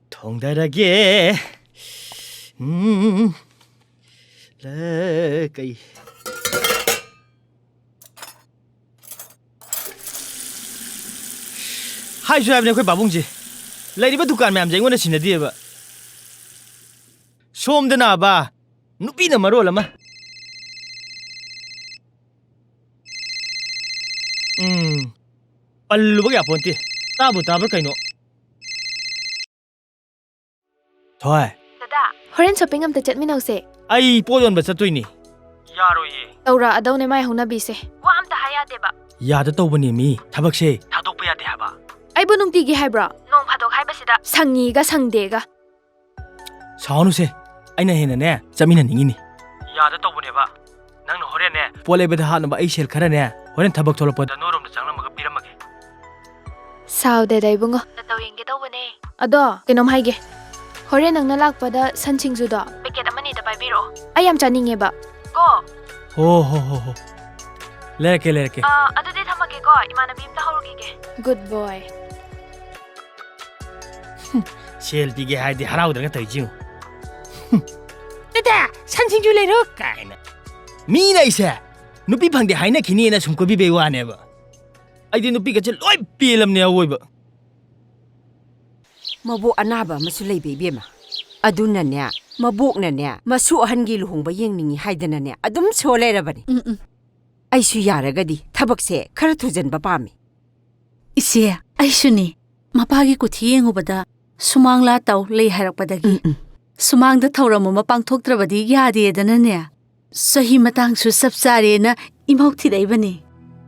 ꯊꯣꯡꯗꯔꯒꯦ꯫ ꯎꯝ꯫ ꯂ-, ꯀꯩ? ꯍꯥꯏꯁꯨ ꯍꯥꯏꯕꯅꯦ ꯑꯩꯈꯣꯏ ꯄꯥꯕꯨꯡꯁꯦ꯫ ꯂꯩꯔꯤꯕ ꯗꯨꯀꯥꯟ ꯃꯌꯥꯝꯁꯦ ꯑꯩꯉꯣꯟꯗ ꯁꯤꯟꯅꯗꯦꯕ꯫ ꯁꯣꯝꯗꯅꯕ ꯅꯨꯄꯤꯅ ꯃꯔꯣꯜ ꯑꯃ꯫ ꯎꯝ꯫ ꯄꯜꯂꯨꯕꯒ ꯌꯥꯄꯣꯟꯇꯦ꯫ ꯇꯥꯕꯨ ꯇꯥꯕ꯭ꯔꯥ ꯀꯩꯅꯣ? ꯊꯣꯏ꯫ ꯗꯗꯥ, ꯍꯣꯔꯦꯟ shopping ꯑꯝꯇ ꯆꯠꯃꯤꯟꯅꯧꯁꯦ꯫ ꯑꯩ ꯄꯣꯠ ꯌꯣꯟꯕ ꯆꯠꯇꯣꯏꯅꯦ꯫ ꯌꯥꯔꯣꯏꯌꯦ꯫ ꯇꯧꯔꯛꯑꯗꯧꯅꯦ ꯃꯥꯏ ꯍꯧꯅꯕꯤꯁꯦ꯫ ꯋꯥ ꯑꯝꯇ ꯍꯥꯏ ꯌꯥꯗꯦꯕ꯫ ꯌꯥꯗ ꯇꯧꯕꯅꯦ ꯃꯤ꯫ ꯊꯕꯛꯁꯦ ꯊꯥꯗꯣꯛꯄ ꯌꯥꯗꯦ ꯍꯥꯏꯕ꯫ ꯑꯩꯕꯨ ꯅꯨꯡꯇꯤꯒꯤ ꯍꯥꯏꯕ꯭ꯔꯣ? ꯅꯣꯡ ꯐꯥꯗꯣꯛ ꯍꯥꯏꯕꯁꯤꯗ꯫ ꯁꯪꯉꯤꯒ ꯁꯪꯗꯦꯒ꯫ ꯁꯥꯎꯅꯨꯁꯦ, ꯑꯩꯅ ꯍꯦꯟꯅꯅꯦ ꯆꯠꯃꯤꯟꯅꯅꯤꯡꯉꯤꯅꯦ꯫ ꯌꯥꯗ ꯇꯧꯕꯅꯦꯕ꯫ ꯅꯪꯅ ꯍꯣꯔꯦꯟꯅꯦ ꯄꯣꯠ ꯂꯩꯕꯗ ꯍꯥꯞꯅꯕ ꯑꯩ ꯁꯦꯜ ꯈꯔꯅꯦ ꯍꯣꯔꯦꯟ ꯊꯕꯛ ꯊꯣꯛꯂꯛꯄꯗ ꯅꯣꯏꯔꯣꯝꯗ ꯆꯪꯂꯝꯃꯒ ꯄꯤꯔꯝꯃꯒꯦ꯫ ꯁꯥꯎꯗꯦꯗ ꯏꯕꯨꯡꯉꯣ꯫ ꯅꯇꯧ ꯌꯦꯡꯒꯦ ꯇꯧꯕꯅꯦ꯫ ꯑꯗꯣ ꯀꯩꯅꯣꯝ ꯍꯥꯏꯒꯦ, ꯍꯣꯔꯦꯟ ꯅꯪꯅ ꯂꯥꯛꯄꯗ ꯁꯟ ꯁꯤꯡꯖꯨꯗꯣ packet ꯑꯃꯅꯤꯗ ꯄꯥꯏꯕꯤꯔꯛꯑꯣ꯫ ꯑꯩ ꯌꯥꯝ ꯆꯥꯅꯤꯡꯉꯦꯕ꯫ ꯀꯣ? ꯍꯣ, ꯍꯣ, ꯍꯣ, ꯍꯣ꯫ ꯂꯩꯔꯛꯀꯦ, ꯂꯩꯔꯛꯀꯦ꯫ ꯑ, ꯑꯗꯨꯗꯤ ꯊꯝꯃꯒꯦꯀꯣ, ꯏꯃꯥꯟꯅꯕꯤ ꯑꯝꯇ ꯍꯧꯔꯨꯈꯤꯒꯦ꯫ Good boy꯫ ꯁꯦꯜ ꯄꯤꯒꯦ ꯍꯥꯏꯗꯤ ꯍꯔꯥꯎꯗ꯭ꯔꯒ ꯇꯧꯔꯤꯁꯤ ꯌꯦꯡꯉꯨ꯫ ꯇꯦꯇꯦ, ꯁꯟ ꯁꯤꯡꯖꯨ ꯂꯩꯔꯣ ꯀꯥꯏꯅ꯫ ꯃꯤꯅ ꯑꯩꯁꯦ ꯅꯨꯄꯤ ꯐꯪꯗꯦ ꯍꯥꯏꯅꯈꯤꯅꯤꯅ ꯁꯨꯝ ꯀꯣꯏꯕꯤꯕꯩ ꯋꯥꯅꯦꯕ꯫ ꯑꯩꯗꯤ ꯅꯨꯄꯤꯒꯁꯦ ꯂꯣꯏ ꯄꯦꯜꯂꯝꯅꯦ ꯑꯋꯣꯏꯕ꯫ ꯃꯕꯣꯛ ꯑꯅꯥꯕ ꯑꯃꯁꯨ ꯂꯩꯕ ꯏꯕꯦꯝꯃ꯫ ꯑꯗꯨꯅꯅꯦ, ꯃꯕꯣꯛꯅꯅꯦ, ꯃꯁꯨ ꯑꯍꯟꯒꯤ ꯂꯨꯍꯣꯡꯕ ꯌꯦꯡꯅꯤꯡꯉꯤ ꯍꯥꯏꯗꯅꯅꯦ, ꯑꯗꯨꯝ ꯁꯣ ꯂꯩꯔꯕꯅꯤ꯫ ꯎꯝ, ꯎꯝ꯫ ꯑꯩꯁꯨ ꯌꯥꯔꯒꯗꯤ ꯊꯕꯛꯁꯦ ꯈꯔ ꯊꯨꯖꯟꯕ ꯄꯥꯝꯃꯤ꯫ ꯏꯆꯦ, ꯑꯩꯁꯨꯅꯤ꯫ ꯃꯄꯥꯒꯤ ꯀꯨꯊꯤ ꯌꯦꯡꯉꯨꯕꯗ ꯁꯨꯃꯥꯡ ꯂꯥ ꯇꯧ ꯂꯩ ꯍꯥꯏꯔꯛꯄꯗꯒꯤ ꯎꯝ, ꯎꯝ꯫ ꯁꯨꯃꯥꯡꯗ ꯊꯧꯔꯝ ꯑꯃ ꯄꯥꯡꯊꯣꯛꯇ꯭ꯔꯕꯗꯤ ꯌꯥꯗꯦꯗꯅꯅꯦ꯫ ꯆꯍꯤ ꯃꯇꯥꯡꯁꯨ ꯆꯞ ꯆꯥꯔꯦꯅ ꯏꯃꯧ ꯊꯤꯔꯛꯏꯕꯅꯤ꯫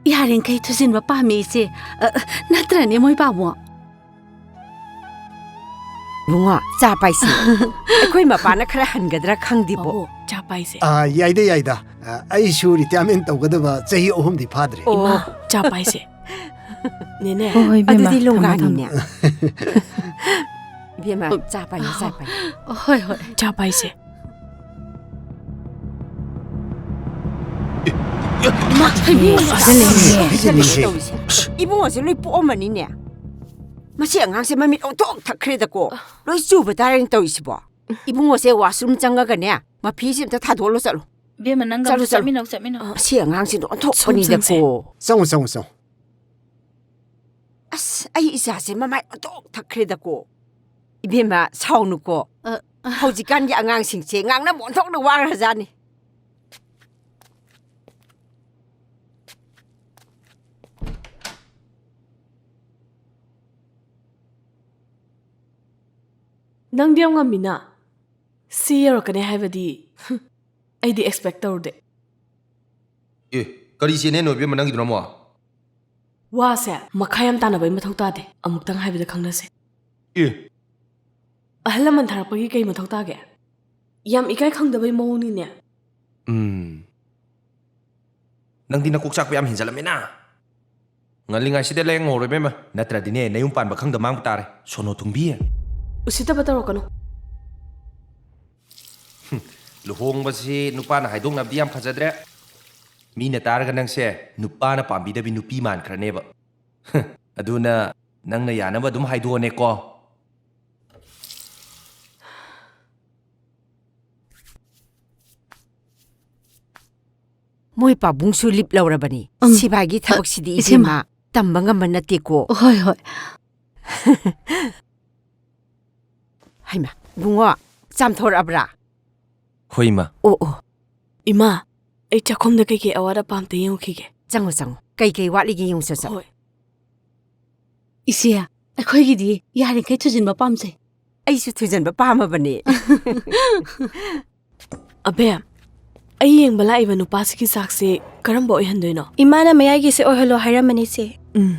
ꯌꯥꯔꯤꯡꯈꯩ ꯊꯨꯖꯤꯟꯕ ꯄꯥꯝꯃꯤ, ꯏꯆꯦ꯫ ꯑ, ꯅꯠꯇ꯭ꯔꯅꯦ, ꯃꯣꯏ ꯄꯥꯕꯨꯡ? ꯏꯕꯨꯡꯉꯣ, ꯆꯥ ꯄꯥꯏꯁꯤ꯫ ꯑꯩꯈꯣꯏ ꯃꯄꯥꯅ ꯈꯔ ꯍꯟꯒꯗ꯭ꯔꯥ ꯈꯪꯗꯦꯕꯣ꯫ ꯕꯥꯕꯨ, ꯆꯥ ꯄꯥꯏꯁꯦ꯫ ꯑꯥ, ꯌꯥꯏꯗ, ꯌꯥꯏꯗ꯫ ꯑꯥ, ꯑꯩꯁꯨ retirement ꯇꯧꯒꯗꯕ ꯆꯍꯤ ꯑꯍꯨꯝꯗꯤ ꯐꯥꯗ꯭ꯔꯦ꯫ ꯑꯣ, ꯏꯃꯥ꯫ ꯆꯥ ꯄꯥꯏꯁꯦ꯫ ꯅꯦꯅꯦ꯫ ꯍꯣꯏ, ꯍꯣꯏ, ꯏꯕꯦꯝꯃ꯫ ꯑꯗꯨꯗꯤ ꯊꯝꯃꯣ, ꯂꯣꯡꯒꯥꯅꯤꯅꯦ꯫ ꯊꯝꯃꯣ꯫ ꯏꯕꯦꯝꯃ, ꯆꯥ ꯄꯥꯏꯌꯨ, ꯆꯥ ꯄꯥꯏꯌꯨ꯫ ꯍꯣꯏ, ꯍꯣꯏ꯫ ꯆꯥ ꯄꯥꯏꯁꯦ꯫ ꯏꯃꯥ, ꯏꯕꯨꯡꯉꯣ, ꯐꯖꯅ ꯂꯩꯅꯦ꯫ ꯐꯖꯅ ꯇꯧꯔꯤꯁꯦ꯫ ꯏꯕꯨꯡꯉꯣꯁꯦ ꯂꯣꯏ ꯄꯣꯛꯑꯝꯃꯅꯤꯅꯦ꯫ ꯃꯁꯤ ꯑꯉꯥꯡꯁꯦ ꯃꯃꯤꯠ ꯑꯣꯟꯊꯣꯛ ꯊꯛꯈ꯭ꯔꯦꯗꯀꯣ꯫ ꯂꯣꯏ ꯆꯨꯕ ꯇꯥꯔꯦꯅꯦ ꯇꯧꯔꯤꯁꯤꯕꯣ꯫ ꯏꯕꯨꯡꯉꯣꯁꯦ washroom ꯆꯪꯉꯒꯅꯦ, ꯃꯐꯤꯁꯦ ꯑꯝꯇ ꯊꯥꯗꯣꯛꯍꯜꯂꯣ ꯆꯠꯂꯣ꯫ ꯏꯕꯦꯝꯃ, ꯅꯪꯒ ꯆꯠꯂꯣ, ꯑꯝꯇ ꯆꯠꯂꯣ꯫ ꯆꯠꯃꯤꯟꯅꯧ, ꯆꯠꯃꯤꯟꯅꯧ꯫ ꯃꯁꯤ ꯑꯉꯥꯡꯁꯤꯅ ꯁꯣꯝ ꯆꯪꯁꯦ꯫ ꯑꯣꯟꯊꯣꯛꯄꯅꯤꯗꯀꯣ꯫ ꯆꯪꯉꯣ, ꯆꯪꯉꯣ, ꯆꯪꯉꯣ꯫ ꯑꯁ, ꯑꯩ ꯏꯆꯥꯁꯦ ꯃꯃꯥꯏ ꯑꯣꯟꯊꯣꯛ ꯊꯛꯈ꯭ꯔꯦꯗꯀꯣ꯫ ꯏꯕꯦꯝꯃ, ꯁꯥꯎꯅꯨꯀꯣ꯫ ꯑ, ꯑ꯫ ꯍꯧꯖꯤꯛꯀꯥꯟꯒꯤ ꯑꯉꯥꯡꯁꯤꯡꯁꯦ ꯉꯥꯡꯅꯕ ꯑꯣꯟꯊꯣꯛꯅ ꯋꯥꯈ꯭ꯔꯖꯥꯠꯅꯤ꯫ ꯅꯪꯗꯤ ꯌꯥꯝ ꯉꯝꯃꯤꯅ꯫ ꯁꯤ ꯌꯧꯔꯛꯀꯅꯤ ꯍꯥꯏꯕꯗꯤ, ꯍꯨꯝ, ꯑꯩꯗꯤ expect ꯇꯧꯔꯨꯗꯦ꯫ ꯑꯦ, ꯀꯔꯤ ꯆꯦꯅꯦꯜꯅꯣ ꯏꯕꯦꯝꯃ ꯅꯪꯒꯤꯗꯨꯅ ꯑꯃꯨꯛ? ꯋꯥꯁꯦ ꯃꯈꯥ ꯌꯥꯝ ꯇꯥꯟꯅꯕꯩ ꯃꯊꯧ ꯇꯥꯗꯦ, ꯑꯃꯨꯛꯇꯪ ꯍꯥꯏꯕꯗ ꯈꯪꯅꯁꯦ꯫ ꯑꯦ꯫ ꯑꯍꯜ ꯂꯃꯟ ꯊꯥꯔꯛꯄꯒꯤ ꯀꯩ ꯃꯊꯧ ꯇꯥꯒꯦ? ꯌꯥꯝ ꯏꯀꯥꯏ ꯈꯪꯗꯕꯩ ꯃꯑꯣꯡꯅꯤꯅꯦ꯫ ꯎꯝ꯫ ꯅꯪꯗꯤ ꯅꯀꯣꯛ ꯆꯥꯛꯄ ꯌꯥꯝ ꯍꯦꯟꯖꯜꯂꯝꯃꯦꯅ꯫ ꯉꯜꯂꯤꯉꯩꯁꯤꯗ ꯂꯥꯏꯌꯦꯡꯍꯧꯔꯣ ꯏꯕꯦꯝꯃ, ꯅꯠꯇ꯭ꯔꯗꯤꯅꯦ ꯅꯌꯨꯝ ꯄꯥꯟꯕ ꯈꯪꯗ ꯃꯥꯡꯕ ꯇꯥꯔꯦ, ꯁꯣꯅꯣ ꯊꯨꯡꯕꯤ꯫ ꯎꯁꯤꯠꯇꯕ ꯇꯧꯔꯛꯀꯅꯨ꯫ ꯍꯨꯝ, ꯂꯨꯍꯣꯡꯕꯁꯤ ꯅꯨꯄꯥꯅ ꯍꯥꯏꯗꯣꯛꯅꯕꯗꯤ ꯌꯥꯝ ꯐꯖꯗ꯭ꯔꯦ꯫ ꯃꯤꯅ ꯇꯥꯔꯒ ꯅꯪꯁꯦ ꯅꯨꯄꯥꯅ ꯄꯥꯝꯕꯤꯗꯕꯤ ꯅꯨꯄꯤ ꯃꯥꯟꯈ꯭ꯔꯅꯦꯕ꯫ ꯍꯨꯝ, ꯑꯗꯨꯅ ꯅꯪꯅ ꯌꯥꯅꯕ ꯑꯗꯨꯝ ꯍꯥꯏꯗꯣꯛꯑꯣꯅꯦꯀꯣ꯫ ꯃꯣꯏ ꯄꯥꯕꯨꯡꯁꯨ ꯂꯤꯞ ꯂꯧꯔꯕꯅꯤ꯫ ꯎꯝ꯫ ꯁꯤꯕꯥꯏꯒꯤ ꯑ, ꯊꯕꯛꯁꯤꯗꯤ ꯏꯆꯦꯃ꯫ ꯏꯕꯦꯝꯃ, ꯇꯝꯕ ꯉꯝꯕ ꯅꯠꯇꯦꯀꯣ꯫ ꯍꯣꯏ, ꯍꯣꯏ꯫ ꯍꯩꯃꯥ, ꯕꯨꯡꯉꯣ, ꯆꯥꯝꯊꯣꯔꯛꯑꯕ꯭ꯔꯥ? ꯍꯣꯏ, ꯏꯃꯥ꯫ ꯑꯣ, ꯑꯣ꯫ ꯏꯃꯥ, ꯑꯩ ꯆꯥꯛꯈꯨꯝꯗ ꯀꯩꯀꯩ ꯑꯋꯥꯠ ꯑꯄꯥ ꯑꯝꯇ ꯌꯦꯡꯉꯨꯈꯤꯒꯦ꯫ ꯆꯪꯉꯣ, ꯆꯪꯉꯣ꯫ ꯀꯩꯀꯩ ꯋꯥꯠꯂꯤꯒꯦ ꯌꯦꯡꯉꯨ ꯆꯠ ꯆꯠ꯫ ꯍꯣꯏ꯫ ꯏꯆꯦ, ꯑꯩꯈꯣꯏꯒꯤꯗꯤ ꯌꯥꯔꯤꯈꯩ ꯊꯨꯖꯤꯟꯕ ꯄꯥꯝꯖꯩ꯫ ꯑꯩꯁꯨ ꯊꯨꯖꯟꯕ ꯄꯥꯝꯃꯕꯅꯦ꯫ ꯑꯕꯦ, ꯑꯩ ꯌꯦꯡꯕ ꯂꯥꯛꯏꯕ ꯅꯨꯄꯥꯁꯤꯒꯤ ꯆꯥꯛꯁꯦ ꯀꯔꯝꯕ ꯑꯣꯏꯍꯟꯗꯣꯏꯅꯣ? ꯏꯃꯥꯅ ꯃꯌꯥꯏꯒꯤꯁꯦ ꯑꯣꯏꯍꯜꯂꯣ ꯍꯥꯏꯔꯝꯕꯅꯤ, ꯆꯦ꯫ ꯎꯝ꯫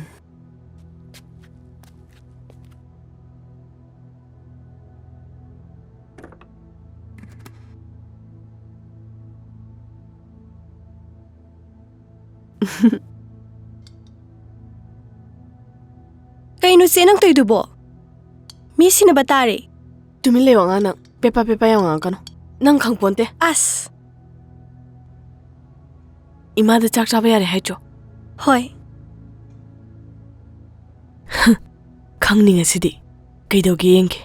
ꯀꯩꯅꯣ ꯆꯦ ꯅꯪ ꯇꯧꯏꯗꯨꯕꯣ? ꯃꯤ ꯁꯤꯟꯅꯕ ꯇꯥꯔꯦ꯫ ꯇꯨꯃꯤꯟ ꯂꯩꯌꯣ ꯑꯉꯥꯡ ꯅꯪ꯫ ꯄꯦꯄꯥ ꯄꯦꯄꯥ ꯌꯥꯝ ꯉꯥꯡꯉꯛꯀꯅꯨ꯫ ꯅꯪ ꯈꯪꯄꯣꯟꯇꯦ꯫ ꯑꯁ! ꯏꯃꯥꯗ ꯆꯥꯛ ꯆꯥꯕ ꯌꯥꯔꯦ ꯍꯥꯏꯗ꯭ꯔꯣ? ꯍꯣꯏ꯫ ꯈꯪꯅꯤ ꯉꯁꯤꯗꯤ꯫ ꯀꯩꯗꯧꯒꯦ ꯌꯦꯡꯒꯦ꯫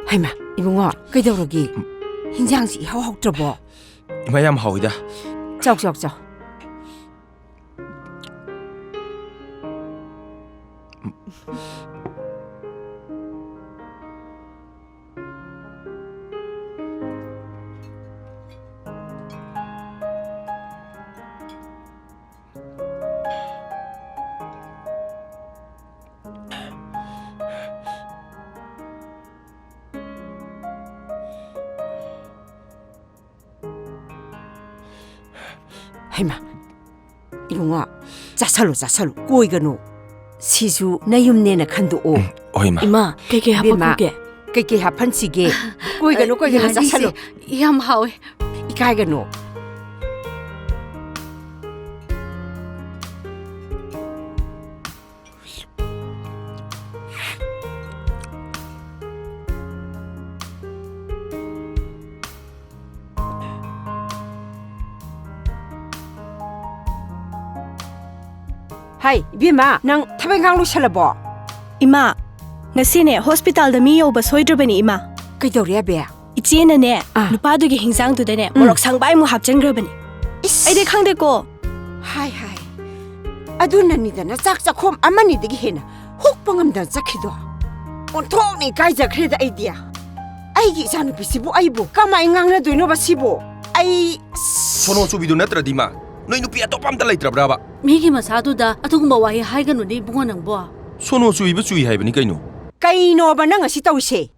ꯍꯩꯃꯥ, ꯏꯕꯨꯡꯉꯣ, ꯀꯩꯗꯧꯔꯒꯦ? ꯍꯤꯟꯖꯥꯡꯁꯤ ꯏꯍꯥꯎ ꯍꯥꯎꯇ꯭ꯔꯕꯣ? ꯏꯃꯥ, ꯌꯥꯝ ꯍꯥꯎꯏꯗ꯫ ꯆꯥꯎ, ꯆꯥꯎ, ꯆꯥꯎ꯫ ꯍꯩꯃꯥ, ꯏꯕꯨꯡꯉꯣ, ꯆꯥꯁꯜꯂꯨ, ꯆꯥꯁꯜꯂꯨ, ꯀꯣꯏꯒꯅꯨ꯫ ꯁꯤꯁꯨ ꯅꯌꯨꯝꯅꯦꯅ ꯈꯟꯗꯣꯛꯑꯣ꯫ ꯎꯝ, ꯍꯣꯏ, ꯏꯃꯥ꯫ ꯏꯃꯥ, ꯀꯩꯀꯩ ꯏꯕꯦꯝꯃ, ꯍꯥꯞꯄꯛꯈ꯭ꯔꯒꯦ? ꯀꯩꯀꯩ ꯍꯥꯞꯐꯟꯁꯤꯒꯦ? ꯀꯣꯏꯒꯅꯨ, ꯀꯣꯏꯒꯅꯨ, ꯌꯥꯅꯤ, ꯆꯥꯁꯜꯂꯨ꯫ ꯏꯆꯦ꯫ ꯌꯥꯝ ꯍꯥꯎꯋꯦ꯫ ꯏꯀꯥꯏꯒꯅꯨ꯫ ꯍꯥꯏ, ꯏꯕꯦꯝꯃ, ꯅꯪ ꯊꯕꯛ ꯏꯪꯈꯥꯡ ꯂꯣꯏꯁꯜꯂꯕꯣ? ꯏꯃꯥ, ꯉꯁꯤꯅꯦ ꯍꯣꯁꯄꯤꯇꯥꯜꯗ ꯃꯤ ꯌꯧꯕ ꯁꯣꯏꯗ꯭ꯔꯕꯅꯤ, ꯏꯃꯥ꯫ ꯀꯩꯗꯧꯔꯦ, ꯑꯕꯦ? ꯏꯆꯦꯅꯅꯦ, ꯑꯥ꯫ ꯅꯨꯄꯥꯗꯨꯒꯤ ꯍꯤꯟꯖꯥꯡꯗꯨꯗꯅꯦ, ꯎꯝ꯫ ꯃꯣꯔꯣꯛ ꯁꯪꯕꯥꯏꯃꯨꯛ ꯍꯥꯞꯆꯤꯟꯈ꯭ꯔꯕꯅꯤ꯫ ꯏꯁ! ꯑꯩꯗꯤ ꯈꯪꯗꯦꯀꯣ꯫ ꯍꯥꯏ, ꯍꯥꯏ꯫ ꯑꯗꯨꯅꯅꯤꯗꯅ ꯆꯥꯛ ꯆꯥꯛꯈꯣꯝ ꯑꯃꯅꯤꯗꯒꯤ ꯍꯦꯟꯅ ꯍꯨꯛꯄ ꯉꯝꯗꯅ ꯆꯠꯈꯤꯗꯣ? ꯑꯣꯟꯊꯣꯛꯅ ꯏꯀꯥꯏꯖꯈ꯭ꯔꯦꯗ ꯑꯩꯗꯤ꯫ ꯑꯩꯒꯤ ꯏꯆꯥꯅꯨꯄꯤꯁꯤꯕꯨ ꯑꯩꯕꯨ ꯀꯃꯥꯏ ꯉꯥꯡꯅꯗꯣꯏꯅꯣꯕ ꯁꯤꯕꯨ? ꯑꯩ ꯁꯣꯅꯣ ꯆꯨꯕꯤꯗꯣ ꯅꯠꯇ꯭ꯔꯗꯤ, ꯃꯥ? ꯅꯣꯏ ꯅꯨꯄꯤ ꯑꯇꯣꯞꯄ ꯑꯝꯇ ꯂꯩꯇ꯭ꯔꯕ꯭ꯔꯕ? ꯃꯤꯒꯤ ꯃꯆꯥꯗꯨꯗ ꯑꯗꯨꯒꯨꯝꯕ ꯋꯥꯍꯩ ꯍꯥꯏꯒꯅꯨꯅꯦ, ꯏꯕꯨꯡꯉꯣ, ꯅꯪꯕꯣ꯫ ꯁꯣꯅꯣ ꯆꯨꯏꯕ ꯆꯨꯏ ꯍꯥꯏꯕꯅꯤ ꯀꯩꯅꯣ꯫ ꯀꯩꯅꯣꯕ ꯅꯪ ꯉꯁꯤ ꯇꯧꯔꯤꯁꯦ?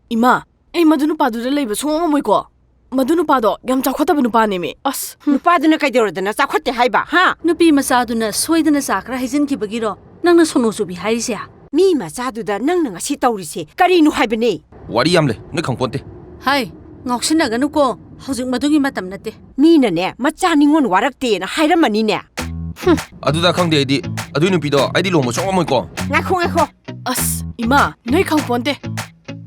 ꯏꯃꯥ, ꯑꯩ ꯃꯗꯨ ꯅꯨꯄꯥꯗꯨꯗ ꯂꯩꯕ ꯁꯨꯡꯉꯝ ꯉꯝꯃꯣꯏꯀꯣ꯫ ꯃꯗꯨ ꯅꯨꯄꯥꯗꯣ ꯌꯥꯝ ꯆꯥꯎꯈꯠꯇꯕ ꯅꯨꯄꯥꯅꯦꯃꯤ꯫ ꯑꯁ, ꯍꯨꯝ꯫ ꯅꯨꯄꯥꯗꯨꯅ ꯀꯩꯗꯧꯔꯗꯅ ꯆꯥꯎꯈꯠꯇꯦ ꯍꯥꯏꯕ, ꯍꯥ? ꯅꯨꯄꯤ ꯃꯆꯥꯗꯨꯅ ꯁꯣꯏꯗꯅ ꯆꯥ ꯈꯔ ꯍꯩꯖꯤꯟꯈꯤꯕꯒꯤꯔꯣ ꯅꯪꯅ ꯁꯣꯅꯣ ꯆꯨꯕꯤ ꯍꯥꯏꯔꯤꯁꯦ? ꯃꯤ ꯃꯆꯥꯗꯨꯗ ꯅꯪꯅ ꯉꯁꯤ ꯇꯧꯔꯤꯁꯦ ꯀꯔꯤꯅꯣ ꯍꯥꯏꯕꯅꯦ? ꯋꯥꯔꯤ ꯌꯥꯝ ꯂꯩ, ꯅꯣꯏ ꯈꯪꯄꯣꯟꯇꯦ꯫ ꯍꯥꯏ, ꯉꯥꯎꯁꯤꯟꯅꯒꯅꯨꯀꯣ, ꯍꯧꯖꯤꯛ ꯃꯗꯨꯒꯤ ꯃꯇꯝ ꯅꯠꯇꯦ꯫ ꯃꯤꯅꯅꯦ, ꯃꯆꯥ ꯅꯤꯉꯣꯜ ꯋꯥꯔꯛꯇꯦꯅ ꯍꯥꯏꯔꯝꯃꯅꯤꯅꯦ꯫ ꯍꯨꯝ꯫ ꯑꯗꯨꯗ ꯈꯪꯗꯦ ꯑꯩꯗꯤ, ꯑꯗꯨꯏ ꯅꯨꯄꯤꯗꯣ ꯑꯩꯗꯤ ꯂꯨꯍꯣꯡꯕ ꯁꯨꯡꯉꯝ ꯉꯝꯃꯣꯏꯀꯣ꯫ ꯉꯥꯏꯈꯣ, ꯉꯥꯏꯈꯣ꯫ ꯑꯁ, ꯏꯃꯥ, ꯅꯣꯏ ꯈꯪꯄꯣꯟꯇꯦ꯫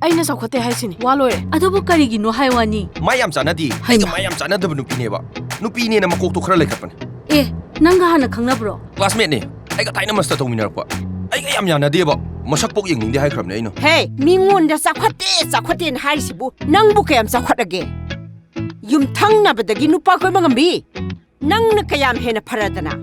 ꯑꯩꯅ ꯆꯥꯎꯈꯠꯇꯦ ꯍꯥꯏꯁꯤꯅꯤ, ꯋꯥ ꯂꯣꯏꯔꯦ꯫ ꯑꯗꯨꯕꯨ ꯀꯔꯤꯒꯤꯅꯣ ꯍꯥꯏ ꯋꯥꯅꯤ? ꯃꯥ ꯌꯥꯝ ꯆꯥꯟꯅꯗꯦ꯫ ꯑꯩꯒ ꯍꯩꯃꯥ꯫ ꯃꯥ ꯌꯥꯝ ꯆꯥꯟꯅꯗꯕ ꯅꯨꯄꯤꯅꯦꯕ꯫ ꯅꯨꯄꯤꯅꯦꯅ ꯃꯀꯣꯛꯇꯣ ꯈꯔ ꯂꯩꯈꯠꯄꯅꯦ꯫ ꯑꯦ, ꯅꯪꯒ ꯍꯥꯟꯅ ꯈꯪꯅꯕ꯭ꯔꯣ? Classmateꯅꯦ꯫ ꯑꯩꯒ ꯊꯥꯏꯅ ꯃꯁꯇ ꯇꯧꯃꯤꯟꯅꯔꯛꯄ꯫ ꯑꯩꯒ ꯌꯥꯝ ꯌꯥꯅꯗꯦꯕ꯫ ꯃꯁꯛ ꯄꯣꯛ ꯌꯦꯡꯅꯤꯡꯗꯦ ꯍꯥꯏꯈ꯭ꯔꯕꯅꯦ ꯑꯩꯅ꯫ ꯍꯦ, ꯃꯤꯉꯣꯟꯗ ꯆꯥꯎꯈꯠꯇꯦ, ꯆꯥꯎꯈꯠꯇꯦꯅ ꯍꯥꯏꯔꯤꯁꯤꯕꯨ ꯅꯪꯕꯨ ꯀꯌꯥꯝ ꯆꯥꯎꯈꯠꯂꯒꯦ? ꯌꯨꯝꯊꯪꯅꯕꯗꯒꯤ ꯅꯨꯄꯥ ꯀꯣꯏꯕ ꯉꯝꯕꯤ? ꯅꯪꯅ ꯀꯌꯥꯝ ꯍꯦꯟꯅ ꯐꯔꯗꯅ?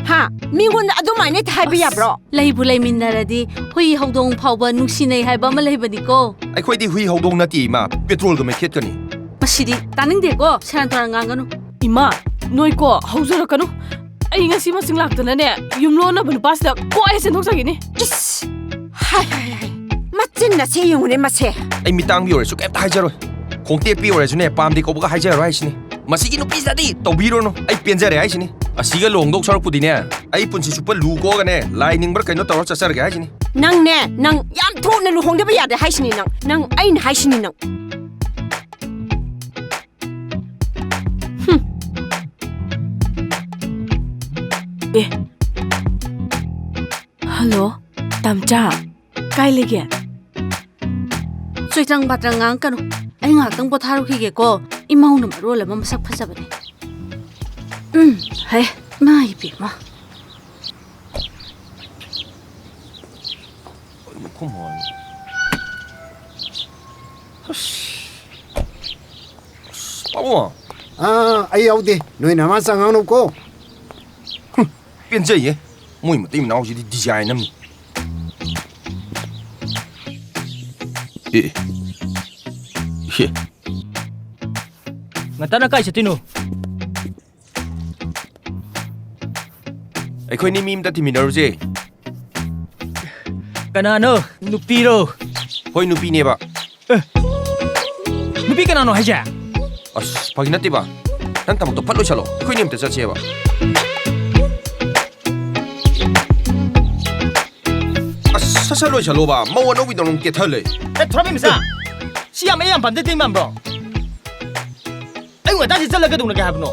ꯍꯥ? ꯃꯤꯉꯣꯟꯗ ꯑꯗꯨꯃꯥꯏꯅ ꯍꯦꯛꯇ ꯍꯥꯏꯕ ꯑꯁ, ꯌꯥꯕ꯭ꯔꯣ? ꯂꯩꯕꯨ ꯂꯩꯃꯤꯟꯅꯔꯗꯤ ꯍꯨꯏ ꯍꯧꯗꯣꯡ ꯐꯥꯎꯕ ꯅꯨꯡꯁꯤꯅꯩ ꯍꯥꯏꯕ ꯑꯃ ꯂꯩꯕꯅꯤꯀꯣ꯫ ꯑꯩꯈꯣꯏꯗꯤ ꯍꯨꯏ ꯍꯧꯗꯣꯡ ꯅꯠꯇꯦ, ꯏꯃꯥ꯫ ꯄꯦꯇ꯭ꯔꯣꯜꯒ ꯃꯩꯈꯦꯠꯀꯅꯤ꯫ ꯃꯁꯤꯗꯤ ꯇꯥꯅꯤꯡꯗꯦꯀꯣ, ꯁꯦꯔꯥꯟ ꯇꯨꯔꯥꯟ ꯉꯥꯡꯒꯅꯨ꯫ ꯏꯃꯥ, ꯅꯣꯏꯀꯣ, ꯍꯧꯖꯔꯛꯀꯅꯨ꯫ ꯑꯩ ꯉꯁꯤ ꯃꯁꯤꯡ ꯂꯥꯛꯇꯅꯅꯦ, ꯌꯨꯝ ꯂꯣꯟꯅꯕ ꯅꯨꯄꯥꯁꯤꯗ ꯀꯣꯛ ꯑꯩ ꯆꯦꯟꯊꯣꯛꯆꯈꯤꯅꯤ꯫ ꯏꯁ! ꯍꯥꯏ, ꯍꯥꯏ, ꯍꯥꯏ꯫ ꯃꯆꯤꯟ ꯑꯁꯦ ꯌꯦꯡꯉꯨꯅꯦ, ꯃꯁꯦ꯫ ꯑꯩ ꯃꯤꯇꯥꯡꯕꯤ ꯑꯣꯏꯔꯁꯨ ꯀꯩꯝꯇ ꯍꯥꯏꯖꯔꯣꯏ꯫ ꯈꯣꯡꯇꯦꯛꯄꯤ ꯑꯣꯏꯔꯁꯨꯅꯦ, ꯄꯥꯝꯗꯦ ꯀꯧꯕꯒ ꯍꯥꯏꯖꯔꯣꯏ ꯍꯥꯏꯁꯤꯅꯤ꯫ ꯃꯁꯤꯒꯤ ꯅꯨꯄꯤꯁꯤꯗꯤ ꯇꯧꯕꯤꯔꯨꯅꯨ꯫ ꯑꯩ ꯄꯦꯟꯖꯔꯦ ꯍꯥꯏꯁꯤꯅꯤ꯫ ꯑꯁꯤꯒ ꯂꯨꯍꯣꯡꯗꯧ ꯁꯔꯨꯛꯄꯨꯗꯤꯅꯦ, ꯑꯩ ꯄꯨꯟꯁꯤ ꯆꯨꯞꯄ ꯂꯨ ꯀꯣꯛꯑꯒꯅꯦ, ꯂꯥꯏ ꯅꯤꯡꯕ꯭ꯔꯥ ꯀꯩꯅꯣ ꯇꯧꯔ ꯆꯠꯆꯔꯒꯦ ꯍꯥꯏꯁꯤꯅꯤ꯫ ꯅꯪꯅꯦ, ꯅꯪ ꯌꯥꯝ ꯊꯨꯅ ꯂꯨꯍꯣꯡꯗꯕ ꯌꯥꯗꯦ ꯍꯥꯏꯁꯤꯅꯤ ꯅꯪ꯫ ꯅꯪ, ꯑꯩꯅ ꯍꯥꯏꯁꯤꯅꯤ ꯅꯪ꯫ ꯍꯨꯝ꯫ ꯑꯦ꯫ ꯍꯜꯂꯣ, ꯇꯝꯆꯥ꯫ ꯀꯥꯏ ꯂꯩꯒꯦ? ꯆꯣꯏꯇ꯭ꯔꯪ ꯄꯥꯇ꯭ꯔꯪ ꯉꯥꯡꯉꯛꯀꯅꯨ꯫ ꯑꯩ ꯉꯥꯏꯍꯥꯛꯇꯪ ꯄꯣꯊꯥꯔꯨꯈꯤꯒꯦꯀꯣ꯫ ꯏꯃꯧꯅ ꯃꯔꯣꯜ ꯑꯃ ꯃꯁꯛ ꯐꯖꯕꯅꯦ꯫ ꯎꯝ, ꯍꯦ, ꯏꯃꯥ ꯏꯕꯦꯝꯃ꯫ ꯀꯩꯅꯣ ꯈꯨꯝꯃꯣ ꯍꯥꯏ꯫ ꯑꯁ꯫ ꯑꯁ, ꯄꯥꯕꯨꯡ꯫ ꯑꯥ, ꯑꯩ ꯌꯥꯎꯗꯦ꯫ ꯅꯣꯏ ꯅꯃꯥ ꯆꯪꯉꯛꯅꯨꯀꯣ꯫ ꯍꯨꯝ, ꯄꯦꯟꯖꯩꯌꯦ꯫ ꯃꯣꯏ ꯃꯇꯩ ꯃꯅꯥꯎꯁꯤꯗꯤ design ꯑꯃꯅꯤ꯫ ꯑꯦ꯫ ꯍꯦ꯫ ꯉꯟꯇꯥꯅ ꯀꯥꯏ ꯆꯠꯇꯣꯏꯅꯣ? ꯑꯩꯈꯣꯏꯅꯤ ꯃꯤ ꯑꯝꯇ ꯊꯤꯃꯤꯟꯅꯔꯨꯁꯦ꯫ ꯀꯅꯥꯅꯣ? ꯅꯨꯄꯤꯔꯣ? ꯍꯣꯏ, ꯅꯨꯄꯤꯅꯦꯕ꯫ ꯑꯦ, ꯅꯨꯄꯤ ꯀꯅꯥꯅꯣ ꯍꯥꯏꯁꯦ? ꯑꯁ, ꯐꯥꯒꯤ ꯅꯠꯇꯦꯕ꯫ ꯅꯪ ꯊꯕꯛꯇꯣ ꯐꯠ ꯂꯣꯏꯁꯜꯂꯣ, ꯑꯩꯈꯣꯏꯅꯤ ꯑꯝꯇ ꯆꯠꯁꯦꯕ꯫ ꯑꯁ, ꯁꯠ ꯁꯠ ꯂꯣꯏꯁꯜꯂꯣꯕ, ꯃꯧ ꯑꯅꯧꯕꯤꯗꯧꯅ ꯀꯦꯊ ꯂꯩ꯫ ꯑꯦ, ꯊꯣꯔꯥꯃꯤ ꯃꯆꯥ, ꯁꯤ ꯌꯥꯝ, ꯑꯩ ꯌꯥꯝ ꯄꯥꯝꯖꯗꯦ ꯏꯃꯥꯟꯕ꯭ꯔꯣ꯫ ꯑꯌꯨꯛ ꯉꯟꯇꯥꯁꯤ ꯆꯠꯂꯒ ꯀꯩꯗꯧꯅꯒꯦ ꯍꯥꯏꯕꯅꯣ?